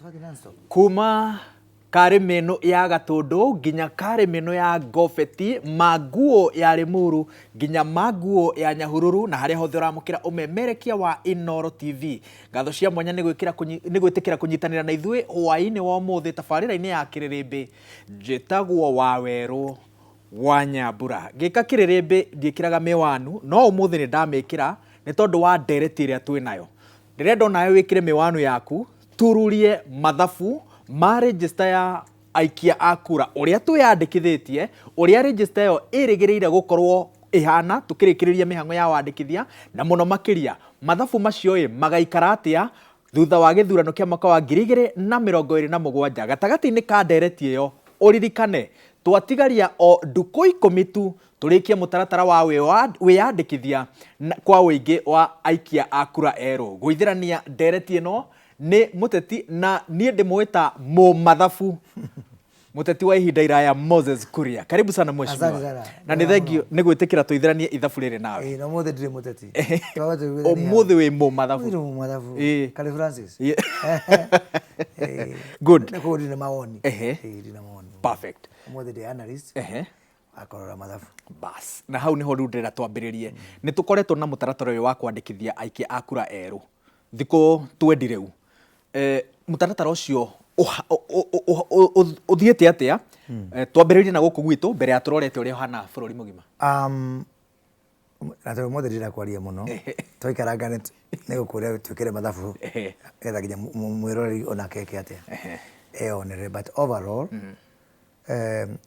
Kibaki non-stop. Kuma karĩmĩnũ ya Gatũndũ nginya karĩmĩnũ ya Ngobeti, Manguũ ya Rĩmuru nginya Manguũ ya Nyahururu na harĩa hothe ũramũkĩra ũmemerekia wa Inooro TV. Ngatho cia mwanya nĩ gwĩkĩra nĩ gwĩtĩkĩra kũnyitanĩra na ithuĩ hwaĩ-inĩ wa ũmũthĩ tabarĩra-inĩ ya Kĩrĩrĩmbĩ. Njĩtagwo Wawerũ wa Nyambura. Ngĩka Kĩrĩrĩmbĩ ndiĩkĩraga mĩwanu no ũmũthĩ nĩ ndamĩkĩra nĩ tondũ wa ndereti ĩrĩa twĩ nayo. Ndĩrenda onawe wĩkĩre mĩwanu yaku, tururie mathabu ma register ya aikia a kura ũrĩa twĩyandĩkithĩtie, ũrĩa register ĩyo ĩrĩgĩrĩire gũkorwo ĩhana tũkĩrĩkĩrĩria mĩhang'o ya wandĩkithia, na mũno makĩria mathabu macio ĩ magaikara atĩa thutha wa gĩthurano kĩa mwaka wa 2027. Gatagatĩ-inĩ ka ndereti ĩyo ũririkane twatigaria o ndukũ ikũmi tu Tũrĩkie mũtaratara wa wĩyandĩkithia kwa ũingĩ wa aikia a kura erũ. Gũithĩrania ndereti ĩno nĩ mũteti na niĩ ndĩmũĩ ta mũmathabu mũteti wa ihinda iraya Moses Kuria. Karibu sana mheshimiwa. Asante sana. Na nĩ thengiũ nĩ gwĩtĩkĩra tũithĩranie ithabu rĩrĩ nawe. Ĩĩ, na ũmũthĩ ndirĩ mũteti. Twaga tũiguithanie Ũmũthĩ wĩ mũmathabu. Ũmũthĩ ndĩ mũmathabu. Ĩĩ. Kari Francis. Ĩĩ. Ĩĩ. Good. Na koguo ndirĩ na mawoni. Ehe. Ĩĩ, ndirĩ na mawoni. Perfect. Ũmũthĩ ndĩ analyst. Ehe. Akorora mathabu. Bas, na hau niho rĩu ndĩrenda twambĩrĩrie. Nĩ tũkoretwo na mũtaratara ũyũ wa kwandĩkithia aikia a kura erũ thikũ twendi rĩu. Eh, mũtaratara ũcio ũthiĩte atĩa? Eh, twambĩrĩrie na gũkũ gwitũ mbere ya tũrorete ũrĩa ũhana bũrũri mũgima. Na tondũ ũmũthĩ ndirenda kwaria mũno, twaikaranga nĩ gũkũria twĩkĩre mathabu nĩgetha nginya mwĩroreri onake eke atĩa, eyonere. But overall,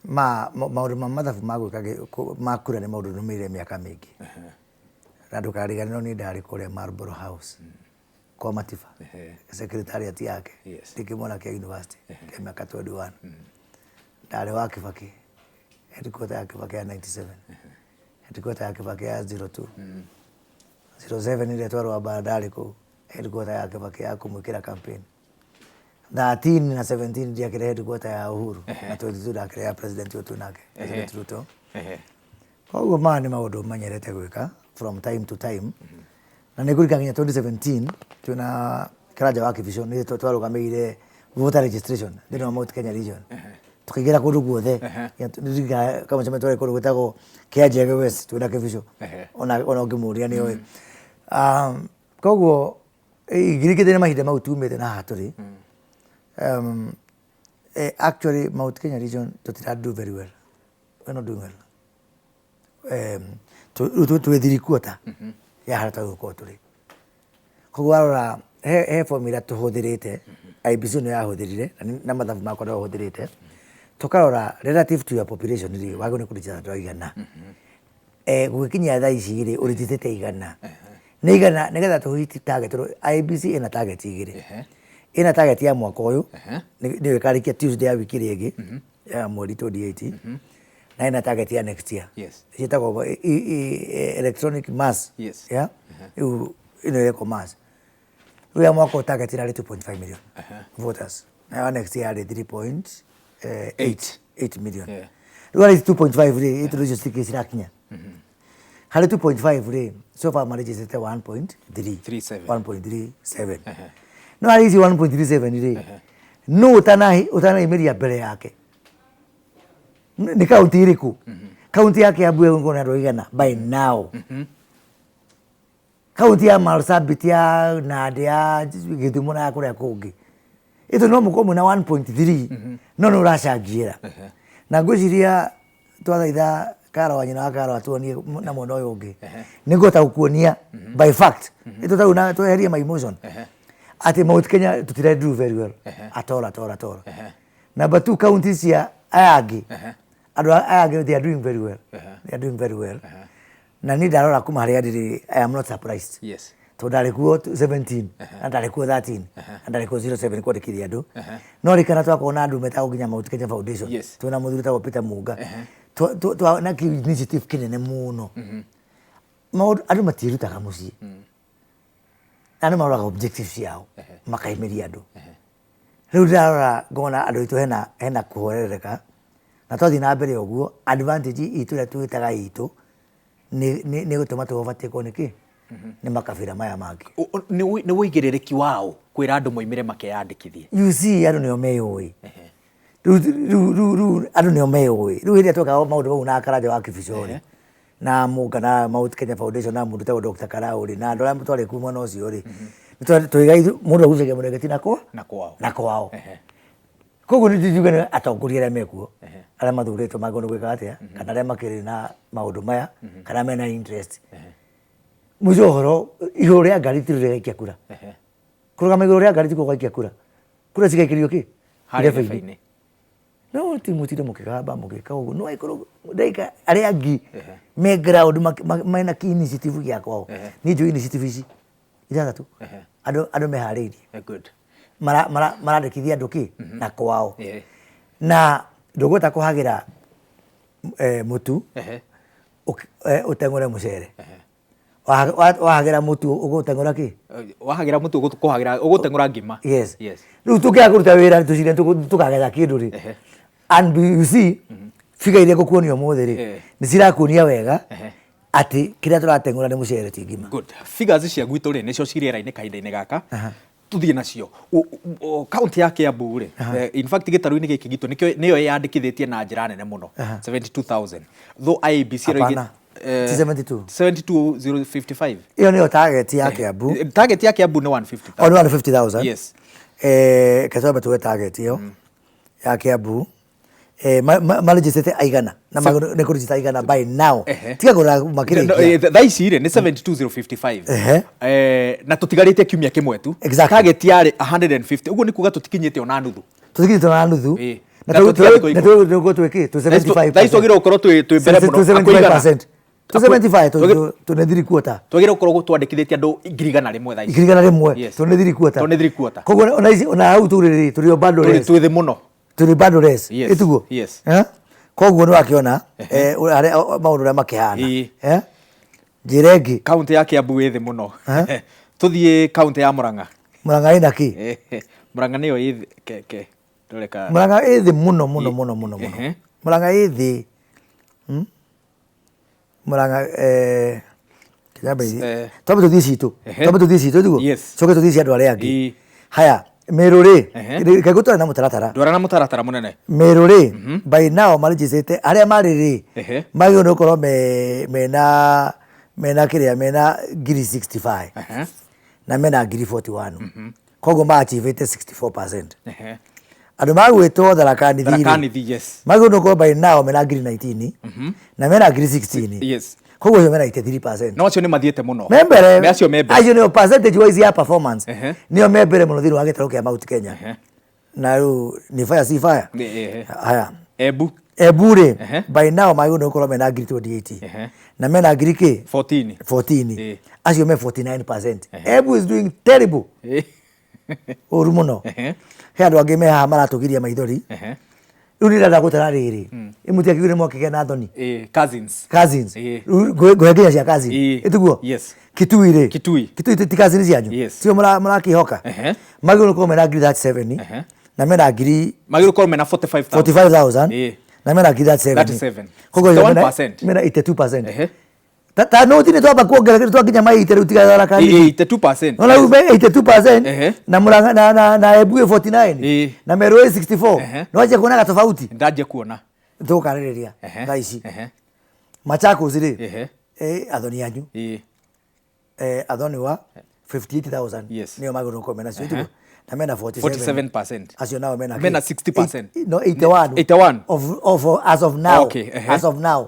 Ma maũndũ ma mathabu ma gwĩka ma kura nĩ maũndũ nũmĩrĩire mĩaka mĩingĩ. Na ndũkariganĩrwo niĩ ndarĩ kũrĩa Marlborough House kwa Matiba, secretariat yake ndĩ kĩmwana kĩa university kĩa mĩaka 21. Ndarĩ wa Kibaki, headquarter ya Kibaki ya 97, headquarter ya Kibaki ya 02. 07 ĩrĩa twarũa mbara ndarĩ kũu, headquarter ya Kibaki ya kũmwĩkĩra campaign. 13 na 17 ndiakĩrĩ headquarter ya Uhuru na 22 ndakĩrĩ ya president ũyũ twĩ nake President Ruto. Koguo maya nĩ maũndũ menyerete gwĩka from time to time na nĩ ngũririkana nginya 2017 twĩna Karanja wa Kĩbico nĩ twarũgamĩrĩire voter registration thĩinĩ wa Mount Kenya region tũkĩingĩra kũndũ guothe. Nĩndirikanaga kamũcemanio twarĩ kũndũ gwĩtagwo Kĩanjege West twĩna Kĩbico ona ũngĩmũria nĩoĩ. Koguo Ingĩringithania mahinda mau tumĩte na haha tũrĩ, actually Mount Kenya region tũtira do very well. We're not doing well. Rĩu twĩ three quarter ya harĩa twagĩrĩirwo gũkorwo tũrĩ. Koguo warora he formula tũhũthĩrĩte, IEBC nĩyo yahũthĩrire na mathabu makwa nĩo hũthĩrĩte, tũkarora relative to your population rĩ, wagĩrĩirwo nĩ kũ register andũ aigana. Gũgĩkinyia thaa ici rĩ, ũrĩtĩtĩte igana. Nĩ igana nĩgetha tũ hit target tondũ IEBC ĩna target igĩrĩ. Ĩna target ya mwaka ũyũ, nĩyo ĩkarĩkia Tuesday ya wiki ĩrĩa ĩngĩ, ya mweri 28, na ĩna target ya next year. Ciĩtagwo electronic mass. Yeah? Rĩu ĩno ĩrekwo mass. Rĩu ya mwaka ũyũ target ĩrarĩ 2.5 million voters. Na ya next year yarĩ 3.8 8 million. Rĩu harĩ 2.5 rĩ, itũrũ icio citikĩrĩ cirakinya. Harĩ 2.5 rĩ, so far marĩnjĩcĩte 1.3. 37. 1.37. No harĩ ici 1.37 rĩ, nũ ũtanaimĩria mbere yake? Nĩ kaunti ĩrĩkũ? Kaunti ya Kiambu ĩgũkorwo na andũ aigana by now? Kaunti ya Marsabit ya Nandi ya Gĩthumo na ya kũrĩa kũngĩ ĩtũ no mũkorwo mwĩna 1.3 no nĩ ũracangĩra na ngwĩciria twathaitha Karo wa nyina wa Karo atuonie na mwena ũyũ ũngĩ nĩ ngũhota gũkuonia by fact ĩtũ tarĩu na tweherie my emotion atĩ Mount Kenya tũtira do very well at all at all at all. Number two, county cia aya angĩ, andũ aya angĩ they are doing very well, they are doing very well. Na niĩ ndarora kuma harĩa ndĩrĩ, I am not surprised. Tondũ ndarĩ kuo 17 na ndarĩ kuo 13 na ndarĩ kuo 07 kwandĩkithia andũ. No ririkana twakorwo na andũ metagwo nginya Mount Kenya Foundation. Twĩna mũthuri wĩtagwo Peter Munga. Na initiative kĩnene mũno. Maũndũ andũ matiĩrutaga mũciĩ. Na andũ maroraga objective ciao makaimĩria andũ. Rĩu ndĩrarora ngona andũ aitũ hena hena kũhorereka na twathiĩ na mbere ũguo advantage itũ ĩrĩa twĩtaga itũ nĩ gũtũma tũ overtake nĩ kĩ? Nĩ makabira maya mangĩ. Nĩ ũigĩrĩrĩki wao? Kwĩra andũ moimĩre makeyandĩkithie. You see, andũ nĩo meyũĩ. Rĩu rĩu rĩu rĩu andũ nĩo meyũĩ. Rĩu hĩndĩ ĩrĩa twekaga maũndũ mau na Karanja wa Kibicho rĩ, na Mũnga na Mount Kenya Foundation na mũndũ wĩtagwo Dr. Karau rĩ, na andũ arĩa twarĩ kuo mwena ũcio rĩ, nĩ mũndũ agucagia mũrengeti na kwa Na kwao. Na kwao. Koguo nĩ njuge nĩ atongoria arĩa mekuo, arĩa mathurĩtwo magĩrĩirwo nĩ gwĩka atĩa, kana arĩa makĩrĩ na maũndũ maya, kana mena interest. Mũico ũhoro, igũrũ rĩa ngari ti rĩrĩa kura. Kũrũgama igũrũ rĩa ngari tikuo gwaikia kura. Kura cigaikĩrio kĩ? Harĩa Irebe-inĩ. irebe-inĩ. No ti mũtinde mũkĩgamba mũgĩka ũguo. No angĩkorwo ndagĩka arĩa angĩ me ground mena kĩ initiative gĩa kwao. Niĩ njũĩ initiative ici ithathatũ. Andũ andũ meharĩirie. Good. Marandĩkithia andũ kĩ? Na kwao. Na ndũgũta kũhagĩra mũtu ũteng'ũre mũcere. Wahagĩra mũtu ũgũteng'ũra kĩ? Wahagĩra mũtu ũgũkũhagĩra ũgũteng'ũra ngima. Yes. Yes. Rĩu tũngĩaga kũruta wĩra tũcire tũkagetha kĩndũ rĩ. And you see, figure iria ngũkuonia ũmũthĩ rĩ, nĩ cirakuonia wega atĩ kĩrĩa tũrateng'ũra nĩ mũcere ti ngima. Good. Figures cia gwitũ rĩ nĩcio ci rĩera-inĩ kahinda-inĩ gaka. Tuthiĩ nacio. Kaunti ya Kiambu rĩ, in fact gĩtarũ-inĩ gĩkĩ gitũ nĩkĩo nĩyo ĩyandĩkithĩtie na njĩra nene mũno, 72,000. Though IEBC ĩroigĩte Hapana. Ti 72. 72,055. Ĩyo nĩyo target ya Kiambu. Target ya Kiambu nĩ 150,000. Oh, nĩ 150,000. Yes. Reke twambe tuoe target ĩyo ya Kiambu. Marĩnjĩcĩte aigana na nĩ kũrĩnjĩta aigana by now. Tiga kũrora makĩrĩkia. No, thaa ici rĩ nĩ 72055. Na tũtigarĩtie kiumia kĩmwe tu. Exactly. Target yarĩ 150. Ũguo nĩ kuga tũtikinyĩte ona nuthu. Tũtikinyĩte ona nuthu. Na Na twĩkĩ? Twĩ 75%. Thaa ici twagĩrĩirwo gũkorwo twĩ mbere mũno. Twĩ 75%. Twĩ 75 tondũ nĩ three quarter. Twagĩrĩirwo gũkorwo twandĩkithĩtie andũ 100,000 thaa ici. 100,000 Yes. tondũ nĩ three quarter. Tondũ nĩ three quarter. Koguo ona ici ona hau tũrĩ rĩ tũrĩ o bado less. Twĩ thĩ mũno. Tũrĩ bado less. Yes. Ĩtiguo? Yes. Koguo nĩ wakĩona maũndũ ũrĩa makĩhana. Njĩra ĩngĩ. Kaũntĩ ya Kiambu ĩ thĩ mũno. Tũthiĩ kaũntĩ ya Murang'a. Murang'a ĩna kĩ? Murang'a nĩyo ĩ thĩ ke ke ndore ka. Murang'a ĩ thĩ mũno mũno mũno mũno mũno. Murang'a ĩ thĩ. Murang'a kĩnyambe twambe tũthiĩ citũ. Twambe tũthiĩ citũ tiguo? Yes. Coke tũthiĩ cia andũ arĩa angĩ. Haya, Meru rĩ, reke ngũtware na mũtaratara. Ndwara na mũtaratara mũnene. Meru rĩ, by now marĩnjĩcĩte arĩa marĩ rĩ, magĩrĩirwo nĩ gũkorwo mena mena kĩrĩa mena ngiri 65 na mena ngiri 41. Koguo ma achieve 64%. Andũ magwĩtwo Tharaka Nithi rĩ, Tharaka Nithi, yes. magĩrĩirwo nĩ gũkorwo by now mena ngiri 19 na mena ngiri 16. Yes. Koguo acio mena 83%. No acio nĩ mathiĩte mũno. Me mbere. Me acio me mbere. Acio nĩo percentage wise ya performance. Nĩo me mbere mũno thĩinĩ wa gĩtarũ kĩa Mount Kenya. Na rĩu nĩ fire si fire. Haya. Embu. Embu rĩ, by now magĩrĩirwo nĩ gũkorwo mena ngiri 28. Na mena ngiri kĩ? 14. 14. Acio me 49%. Embu is doing terrible. Ũru mũno. He andũ angĩ me haha maratũgiria maithori. Rĩu nĩ ndĩrenda gũtara rĩrĩ. Ĩ mũtiakĩiguire mwakĩgĩa na thoni. Cousins. Cousins. Rĩu ngũhe nginya cia cousin. Ĩtiguo? Yes. Kitui rĩ. Kitui. Kitui ti cousin cianyu. Yes. Tio mũrakĩhoka. Magĩrĩirwo nĩ gũkorwo mena ngiri 37 na mena ngiri Magĩrĩirwo gũkorwo mena 45,000. 45,000 na mena ngiri 37. 37. Koguo 61%. mena 82%. Ta no tini twamba kuongerera kĩndũ twakinya maite rĩu tiga Tharaka Nithi. 82%. Nona rĩu me 82% na Murang'a na na na Embu ĩ 49 na Meru ĩ 64. Nĩ wanjia kuona gatofauti? Ndanjia kuona. Tũgũkarĩrĩria thaa ici. Machakos rĩ, athoni anyu. Athoni wa 58,000 nĩo magĩrĩirwo gũkorwo mena cio tiguo? Na mena 47. 47%. Acio nao mena Mena 60%. No, 81. 81. Of as of now. Okay, As of now.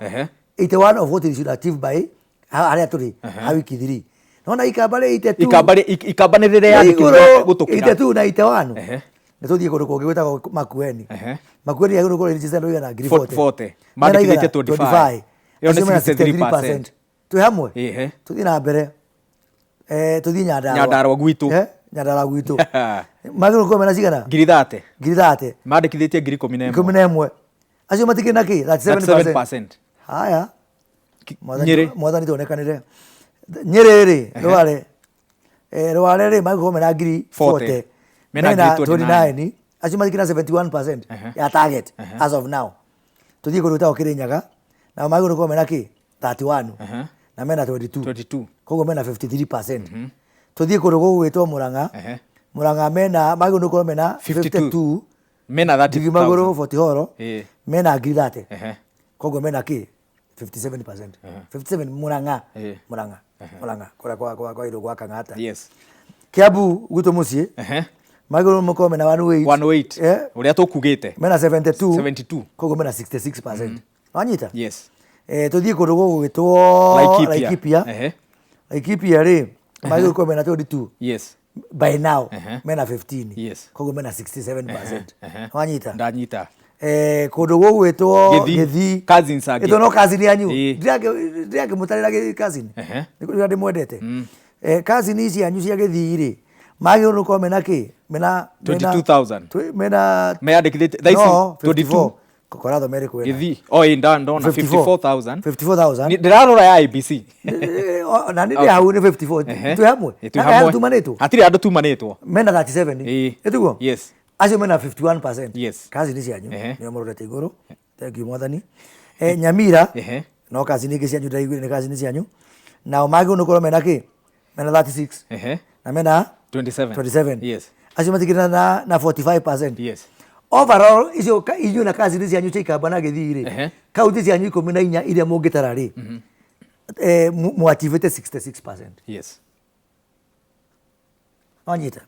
81 of what they should achieve by harĩa tũrĩ ha wiki 3. Nona Ikamba rĩ 82. Ikamba rĩ Ikamba nĩ rĩreyandĩkithia gũtũkĩra. 82 na 81. Nĩ tũthiĩ kũndũ kũngĩ gwĩtagwo Makueni. Makueni yagĩrĩirwo gũkorwo ĩrĩ andũ igana ngiri 40. 40. Mena igana Mandĩkithĩtie 25. Ĩyo nĩ Acio mena 63%. 63%. Twĩ hamwe? Tũthiĩ na mbere. Tũthiĩ Nyandarua. Nyandarua gwitũ. Nyandarua gwitũ. Magĩrĩirwo gũkorwo mena cigana? Ngiri 30. Ngiri 30. Mandĩkithĩtie ngiri ikũmi na ĩmwe. Ikũmi na ĩmwe. Acio matikĩrĩ na kĩ? 37%. 37%. Haya. Nyĩrĩ. Mwathani tuonekanĩre. Nyĩrĩ rĩ, Rware. Rware rĩ magĩkorwo mena ngiri 40. 40. Mena Mena ngiri 29. 29. Acio matikĩrĩ na 71% ya target as of now. Tũthiĩ kũndũ gwĩtagwo Kĩrĩnyaga. Nao magĩrĩirwo gũkorwo mena kĩ? 31. Na mena 22. 22. Koguo mena 53%. Tũthiĩ kũndũ gũgwĩtwo Murang'a. Murang'a mena magĩrĩirwo nĩ gũkorwo mena 52. 52. Mena 30,000. Ndigimagũrũ Fort Horo mena ngiri 30. Koguo mena kĩ 57%, 57 Murang'a. Murang'a, Murang'a kũrĩa kwa irũ gwa Kang'ata. Kiambu gwitũ mũciĩ magĩrĩirwo mũkorwo mena 108. 108. Ũrĩa tũkugĩte. Mena 72. 72. Koguo mena 66%, wanyita? Yes. Tũthiĩ kũndũ gũgwĩtwo Laikipia. Laikipia. Laikipia rĩ, magĩrĩirwo gũkorwo mena 22. By now mena 15. Koguo mena 67%. Wanyita? Ndanyita. Kũndũ gũgwĩtwo Gĩthii. Gĩthii. Cousins angĩ. Ĩtũ no cousin yanyu. Ndirakĩmũtarĩra cousin. Nĩ kũrĩa ndĩmwendete. Cousin ici yanyu cia Gĩthii rĩ, magĩrĩirwo nĩ gũkorwo mena kĩ? Mena 22,000. Mena Meyandĩkithĩtie thaa ici no 22. 54. Koratho merĩ kwĩna. Gĩthii. Oh, ĩ, ndona 54,000. 54,000. Ndĩrarora ya ABC. Na nĩ hau nĩ 54. Twĩ hamwe. Ĩ, twĩ Na hamwe. handũ tumanĩtwo. Hatirĩ handũ tumanĩtwo. Mena 37. Ĩtiguo? Yes. Acio mena 51%. Cousin cianyu nĩo mũrorete igũrũ. Thank you mwathani. Nyamira no cousin ingĩ cianyu ndĩraiguire nĩ cousin cianyu. Nao magĩrĩirwo nĩ gũkorwo mena kĩ? Mena 36. Na mena 27. 27. Yes. Acio matikĩrĩ na 45%. Overall icio inyuĩ na cousin cianyu cia Ikamba na Gĩthii rĩ, kaunti cianyu 14 iria mũngĩtara rĩ, mwachivĩte 66%. Wanyita?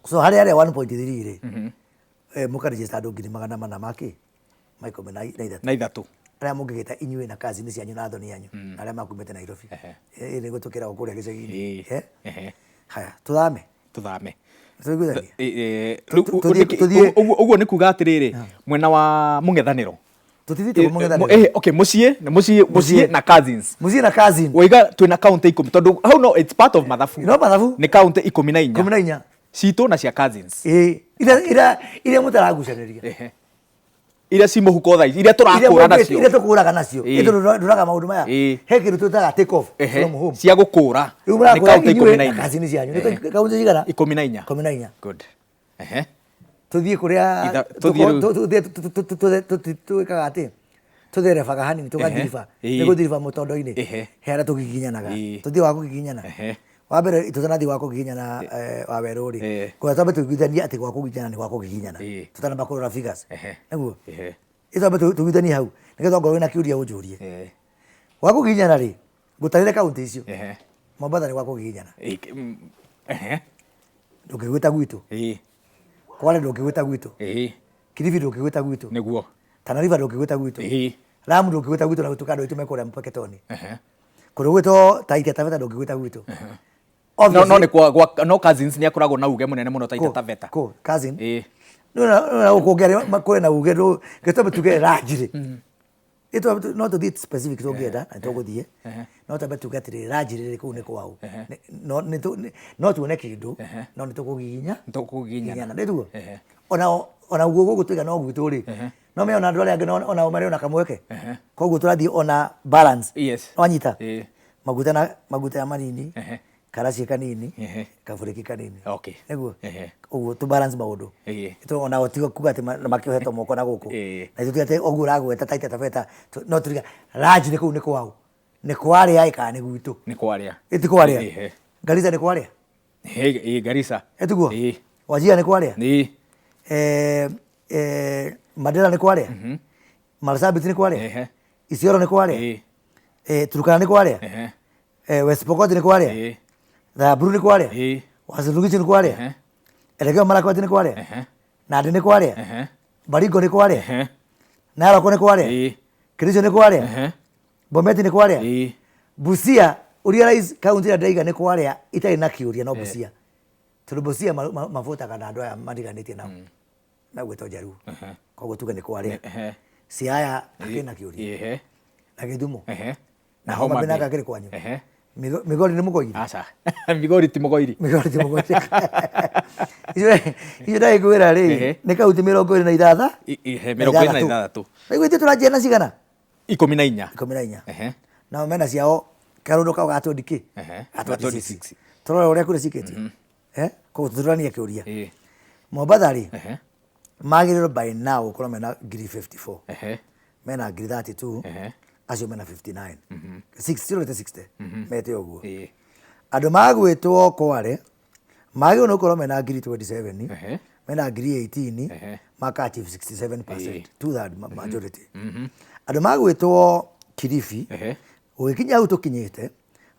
So harĩa arĩa 1.3 rĩ, mũkaregister andũ ngiri magana mana ma kĩ? Ma 13. Na ithatũ. Arĩa mũngĩgĩta inyuĩ na cousin cianyu na athoni anyu na arĩa makumĩte Nairobi. Nĩguo tũkĩragwo kũrĩa gĩcagi-inĩ. Haya, tũthame. Tũthame. Tũiguithanie? Rĩu ũguo nĩ kuga atĩrĩrĩ, mwena wa mũng'ethanĩro. Tũtithiĩte mũng'ethanĩro. Okay, mũciĩ, nĩ mũciĩ, mũciĩ na cousins. Mũciĩ na cousin. Waiga twĩna kaunti 10 tondũ hau no it's part of mathabu. No mathabu. Nĩ kaunti 14. 14. Citũ na cia cousins. Iria mũtaragucanĩria. Iria ci mũhuko thaa ici, iria tũrakũra nacio. Iria tũkũraga nacio. Ĩndũ ndũraga maũndũ maya. He kĩndũ twĩtaga take off from home. Cia gũkũra. Rĩu Nĩ mũrakũra kaunti inyuĩ ikũmi na na inya. cousin cianyu. Nĩ kaunti cigana? 14. 14. Good. Tũthiĩ kũrĩa Tũthiĩ rĩu. twĩkaga atĩ tũtherebaga hanini tũgathiriba. Nĩ gũthiriba mũtondo-inĩ. He harĩa tũgiginyanaga. Tũthiĩ wa kũgiginyana. Wa mbere tũtanathiĩ gwa kũgiginyana, wa werũ rĩ, kũrĩa twambe tũiguithanie atĩ gwa kũgiginyana nĩ gwa kũgiginyana. Tũtanamba kũrora figures. Nĩguo? Ĩ twambe tũiguithanie hau nĩgetha ongorwo wĩna kĩũria ũnjũrie. Gwa kũgiginyana rĩ, ngũtarĩre kaunti icio. Mombatha nĩ gwa kũgiginyana. Ndũngĩgwĩta gwitũ. Kwale ndũngĩgwĩta gwitũ. Kilifi ndũngĩgwĩta gwitũ. Nĩguo. Tana River ndũngĩgwĩta gwitũ. Lamu ndũngĩgwĩta gwitũ na gũtuĩka andũ aitũ me kũrĩa Mpeketoni. Kũndũ gwĩtwo Taita Taveta ndũngĩgwĩta gwitũ. No, no, nĩ kwa, kwa, no cousins nĩ akoragwo na uge mũnene mũno Taita Taveta. Kũ, cousin? No, no, no, no, gũkũ ũngĩ arĩa kũrĩ na uge, ndũ, gĩtũme tuge Raj rĩ. Ĩtũ, no tũthiĩ specific tũngĩenda, na tũgũthiĩ. No twambe tuge atĩrĩrĩ, Raj rĩ, kũu nĩ kwao. Nĩ, no, nĩ tũ, nĩ, no tuone kĩndũ, no nĩ tũkũgiginya. Nĩ tũkũgiginyana. Giginyana, nĩ tuo? Ona, ona guo gũkũ tũiga no gwitũ rĩ. No me ona andũ arĩa angĩ no, ona marĩ ona kamweke. Koguo tũrathiĩ ona balance. Wanyita? Maguta na, maguta ya manini. Karaci kanini, kabureki kanini. Nĩguo? Ũguo tu balance maũndũ. Tũ ona tiga kuga atĩ makĩohetwo moko na gũkũ. Na ithuĩ tuge atĩ ũguo ũragweta Taita Taveta, no tũriga Raj nĩ kũu nĩ kwao. Nĩ kwarĩa ĩ kana nĩ gwitũ? Nĩ kwarĩa. Ĩ ti kwarĩa? Garissa nĩ kwarĩa? Garissa. Ĩ tiguo? Wajir nĩ kwarĩa? Mandera nĩ kwarĩa? Marsabit nĩ kwarĩa? Isiolo nĩ kwarĩa? Turkana nĩ kwarĩa? West Pokot nĩ kwarĩa? Samburu nĩ kwarĩa? Uasin Gishu nĩ kwarĩa? Elgeyo Marakwet nĩ kwarĩa? Nandi nĩ kwarĩa? Baringo nĩ kwarĩa? Narok nĩ kwarĩa? Kericho nĩ kwarĩa? Bomet nĩ kwarĩa? Busia, ũrealize kaunti ĩrĩa ndĩraiga nĩ kwarĩa itarĩ na kĩũria no Busia. Tondũ Busia mavotaga na andũ aya mariganĩtie nao. Megwĩtwo Njaruo. Koguo tuge nĩ kwarĩa. Siaya hakĩrĩ na kĩũria. Na Gĩthumo. Na Na Homa Homa Bay Bay. nake akĩrĩ kwanyu. Migori nĩ mũgoiri? Aca. Migori ti mũgoiri. Migori ti mũgoiri. Icio ndagĩkwĩra rĩ, nĩ kaunti mĩrongo ĩrĩ na ithatha? Mĩrongo ĩrĩ na ithathatũ. Rĩu ithuĩ tũranjia na cigana? 14. 14. Nao mena ciao karũndũ kau ga twenty kĩ? Ga Ga 26. 26. Tũrore ũrĩa kura cikĩtio. Koguo tũthuranie kĩũria. Mombatha rĩ, magĩrĩirwo by now gũkorwo mena ngiri 54. Mena ngiri 32. Acio mena 59. 60, cirorete 60. Mete ũguo. Andũ magwĩtwo Kware, Magĩrĩirwo nĩ gũkorwo mena ngiri 27, mena ngiri 18, maka achieve 67%, two third majority. Andũ magwĩtwo Kilifi, gũgĩkinya hau tũkinyĩte,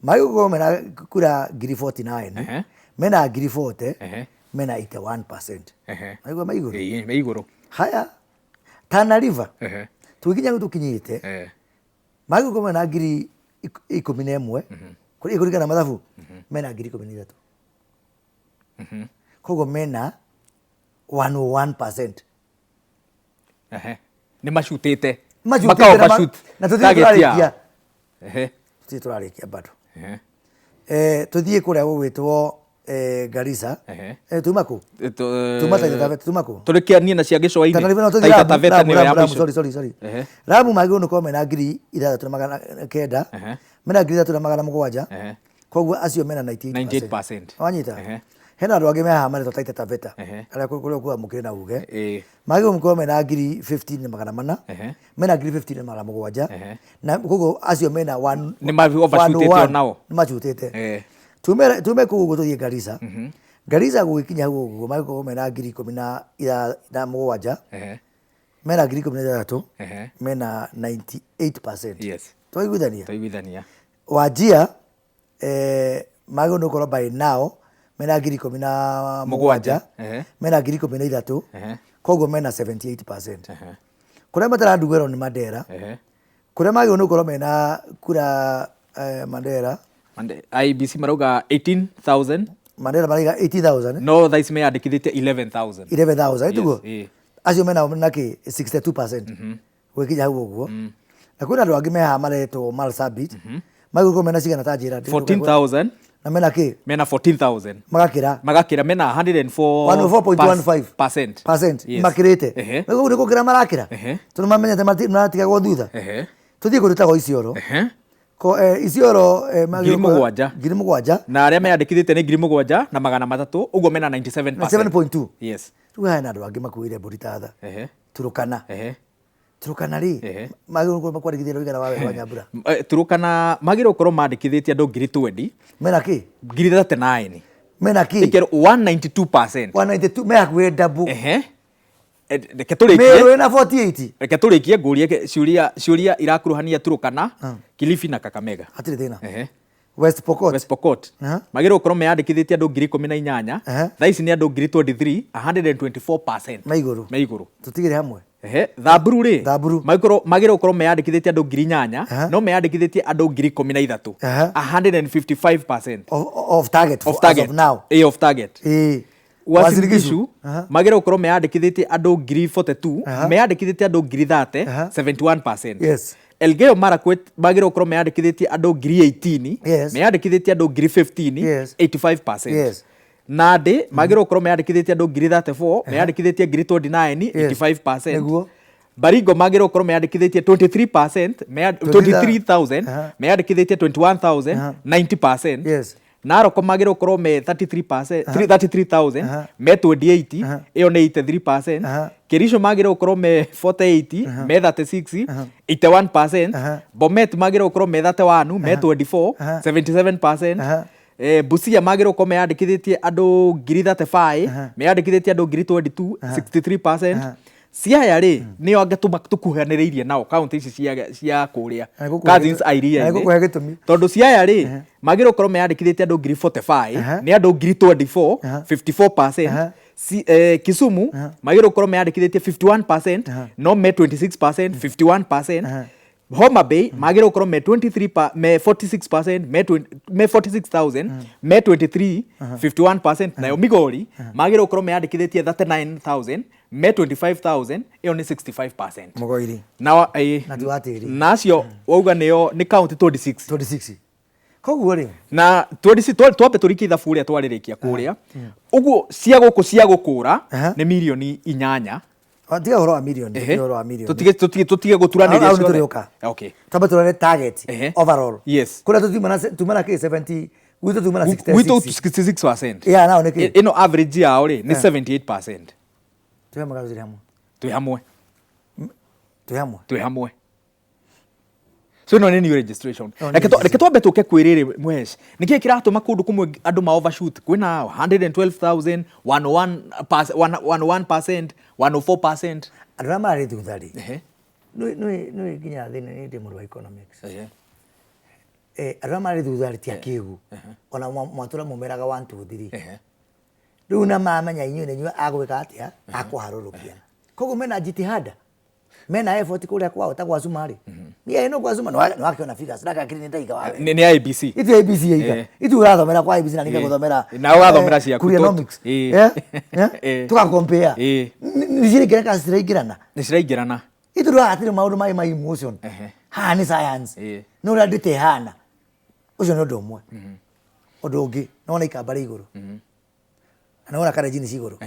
magĩrĩirwo gũkorwo mena kura ngiri 49, mena ngiri 40, mena 81%. Maigua me igũrũ? Ĩĩ, me igũrũ. Haya, Tana River, tũgĩkinya hau tũkinyĩte, magĩrĩirwo gũkorwo mena ngiri 11, kũringana na mathabu, mena ngiri 13. Koguo mena 101%. Nĩ macutĩte. Macutĩte Makao na macut na tũtirĩ target tũrarĩkia. yao. Tũtirĩ tũrarĩkia bado. Tũthiĩ kũrĩa gũgwĩtwo Garissa. Tuma kũ? Tuma Taita Taveta, tuma kũ? Tũrĩkanie na cia gĩcũa-inĩ. Tana River no tũthiĩ Taita Lamu, Taveta Lamu, nĩyo ya Lamu, Lamu, mũico. sorry, sorry, sorry. Lamu magĩrĩirwo nĩ gũkorwo mena 6900, mena 3700. Koguo acio mena 98%. 98%. Wanyita? Hena andũ angĩ me haha maretwo Taita Taveta. Arĩa kũrĩa kuga mũkĩrĩ na uge. Magĩrĩirwo gũkorwo mena ngiri 15 na magana mana. Mena ngiri 15 na magana mũgwanja. Na koguo acio mena one, Nĩ ma overshootĩte one oh one. onao. Nĩ macutĩte. Tume kũu ũguo tũthiĩ Garissa. Garissa gũgĩkinya hau ũguo magĩkorwo mena ngiri ikũmi na na mũgwanja. Mena ngiri 16. Mena 98%. Twaiguithania? Twaiguithania. Wajir, magĩrĩirwo nĩ gũkorwo by now mena ngiri ikũmi na mũgwanja. Mena ngiri 13. Koguo mena 78%. Kũrĩa mataranduĩrwo nĩ Mandera. Kũrĩa magĩrĩirwo nĩ gũkorwo mena kura, Mandera. IEBC marauga 18,000. Mandera marauga 18,000. No thaa ici meyandĩkithĩtie 11,000. 11,000, Yes, tiguo? Acio mena na kĩ 62%. Gũgĩkinya hau ũguo. Na kwĩna andũ angĩ me haha maretwo Marsabit. Magĩrĩirwo gũkorwo mena cigana ta njĩra? 14,000. Na mena kĩ? Mena 14,000. Magakĩra. Magakĩra mena 104 One oh four point one five. percent. Percent. Yes. Makĩrĩte. Nĩ gũkĩra marakĩra. Tondũ mamenyete maratigagwo thutha. Tũthiĩ kũndũ ta Isiolo. Ko, Isiolo, magĩrĩirwo Ngiri gũkorwo mũgwanja. Ngiri mũgwanja. Na arĩa meyandĩkithĩtie nĩ ngiri mũgwanja na magana matatũ, ũguo mena 97%. 7.2. Yes. Rĩu haha hena andũ angĩ makuĩire mbũri ta tha. Turukana. Turukana rĩ, magĩrĩirwo gũkorwo makwandĩkithia rũigana wa Werũ wa Nyambura. Turukana magĩrĩirwo gũkorwo mandĩkithĩtie andũ ngiri 20. Mena kĩ? Ngiri 39. Mena kĩ? Ĩkerwo 192%. 192, me hakuhĩ double. Reke tũrĩkie. Meru ĩna 48. Reke tũrĩkie ngũrie ciũria irakuruhania Turukana, Kilifi na Kakamega. Hatirĩ thĩna. West Pokot. West Pokot. Magĩrĩirwo gũkorwo meyandĩkithĩtie andũ ngiri ikũmi na inyanya. Thaa ici nĩ andũ ngiri 23, 124%. Me igũrũ. Me igũrũ. Tũtigĩre hamwe. Thamburu rĩ, Thamburu. Magĩrĩirwo gũkorwo meyandĩkithĩtie andũ ngiri inyanya, no meyandĩkithĩtie andũ ngiri ikũmi na ithatũ. 155%. Of target Of for, as target. of now. Of target. Uasin Uasin Gishu. Gishu, magĩrĩirwo gũkorwo meyandĩkithĩtie andũ ngiri 42, meyandĩkithĩtie andũ ngiri 30, 71%. Elgeyo Marakwet magĩrĩirwo gũkorwo meyandĩkithĩtie andũ ngiri 18, meyandĩkithĩtie andũ ngiri 15, 85%. Nandi magĩrĩirwo gũkorwo meyandĩkithĩtie andũ ngiri 34, meyandĩkithĩtie ngiri 29, 85%. Baringo magĩrĩirwo gũkorwo meyandĩkithĩtie 23%, 23,000, meyandĩkithĩtie 21,000, 90%. Narok magĩrĩirwo gũkorwo me 33%, 33,000, me 28, ĩyo nĩ 83%. Kericho magĩrĩirwo gũkorwo me 48, me 36, 81%. Bomet magĩrĩirwo gũkorwo me 31, me 24, 77%. Busia magĩrĩirwo gũkorwo meyandĩkithĩtie andũ ngiri 35, meyandĩkithĩtie andũ ngiri 22, 63%. Siaya rĩ, nĩo anga tũkuhanĩrĩirie nao kaunti ici cia kũrĩa. Na nĩgũkũhe Cousins gĩtũ- Iria-inĩ. na nĩgũkũhe gĩtũmi. Tondũ Siaya rĩ, magĩrĩirwo gũkorwo meyandĩkithĩtie andũ ngiri 45, nĩ andũ ngiri 24, 54%. Kisumu, magĩrĩirwo gũkorwo meyandĩkithĩtie 51%, no me 26%, 51%. Homa Bay, magĩrĩirwo gũkorwo me 23 me 46%, me 46,000, me 23, 51%. Nayo Migori, magĩrĩirwo gũkorwo meyandĩkithĩtie 39,000, me 25,000, ĩyo nĩ 65%. Mũgoiri. Na, Na ti wa tĩri. na acio wauga nĩo nĩ county 26. 26. Koguo rĩ? Na 26, twambe tũrikie ithabu ũrĩa twarĩrĩkia kũrĩa. Ũguo cia gũkũ cia gũkũra nĩ mirioni inyanya. Tiga ũhoro wa mirioni, tiga ũhoro wa mirioni. Tũtige gũturanĩria Hau nĩ ciothe. tũrĩũka. Twambe tũrore target overall. Kũrĩa tũtiuma na tuma na kĩ 70, gwitũ tuma na 66. Gwitũ 66%. Yeah, nao nĩ kĩ? Ĩno average yao rĩ nĩ 78%. Twĩ hamwe kana tũtirĩ hamwe? Twĩ hamwe. Twĩ hamwe. Twĩ hamwe. So ĩno nĩ new registration. Ĩno nĩ Reke registration. reke twambe tũke kwĩ rĩrĩ mwesh. Nĩkĩĩ kĩratũma kũndũ kũmwe andũ ma overshoot kwĩna 112,000, 101%, 104%. Andũ arĩa mararĩ thutha rĩ, nĩ nginya thĩna nĩ ndĩ mũndũ wa economics. Andũ arĩa marĩ thutha rĩ ti akĩgu, ona mwatũra mũmeraga 1 2 3. Rĩu na mamenya inyuĩ nĩ inyuĩ agwĩka atĩa, akũharũrũkia. Koguo mena jitihada, mena effort kũrĩa kwao ta gwa Zuma rĩ. Niĩ no gwa Zuma nĩ wakĩona figures na kakiri nĩ ndaiga wawe. Nĩ IEBC. Itu ABC yaika. Itu ũrathomera kwa ABC na nĩ ngagũthomera. Na ũgathomera ciaku. Kurionomics. Tũga compare. Nĩ ciraingĩra kana citiraingĩrana? Nĩ ciraingĩrana. Itu ndũrahatirĩ maũndũ marĩ ma emotion. Haha nĩ science. Nĩ ũrĩa ndĩte ĩhana. Ũcio nĩ ũndũ ũmwe. Ũndũ ũngĩ, nĩ wona ikamba rĩ igũrũ. Na nĩ wona Kalenjin ci igũrũ.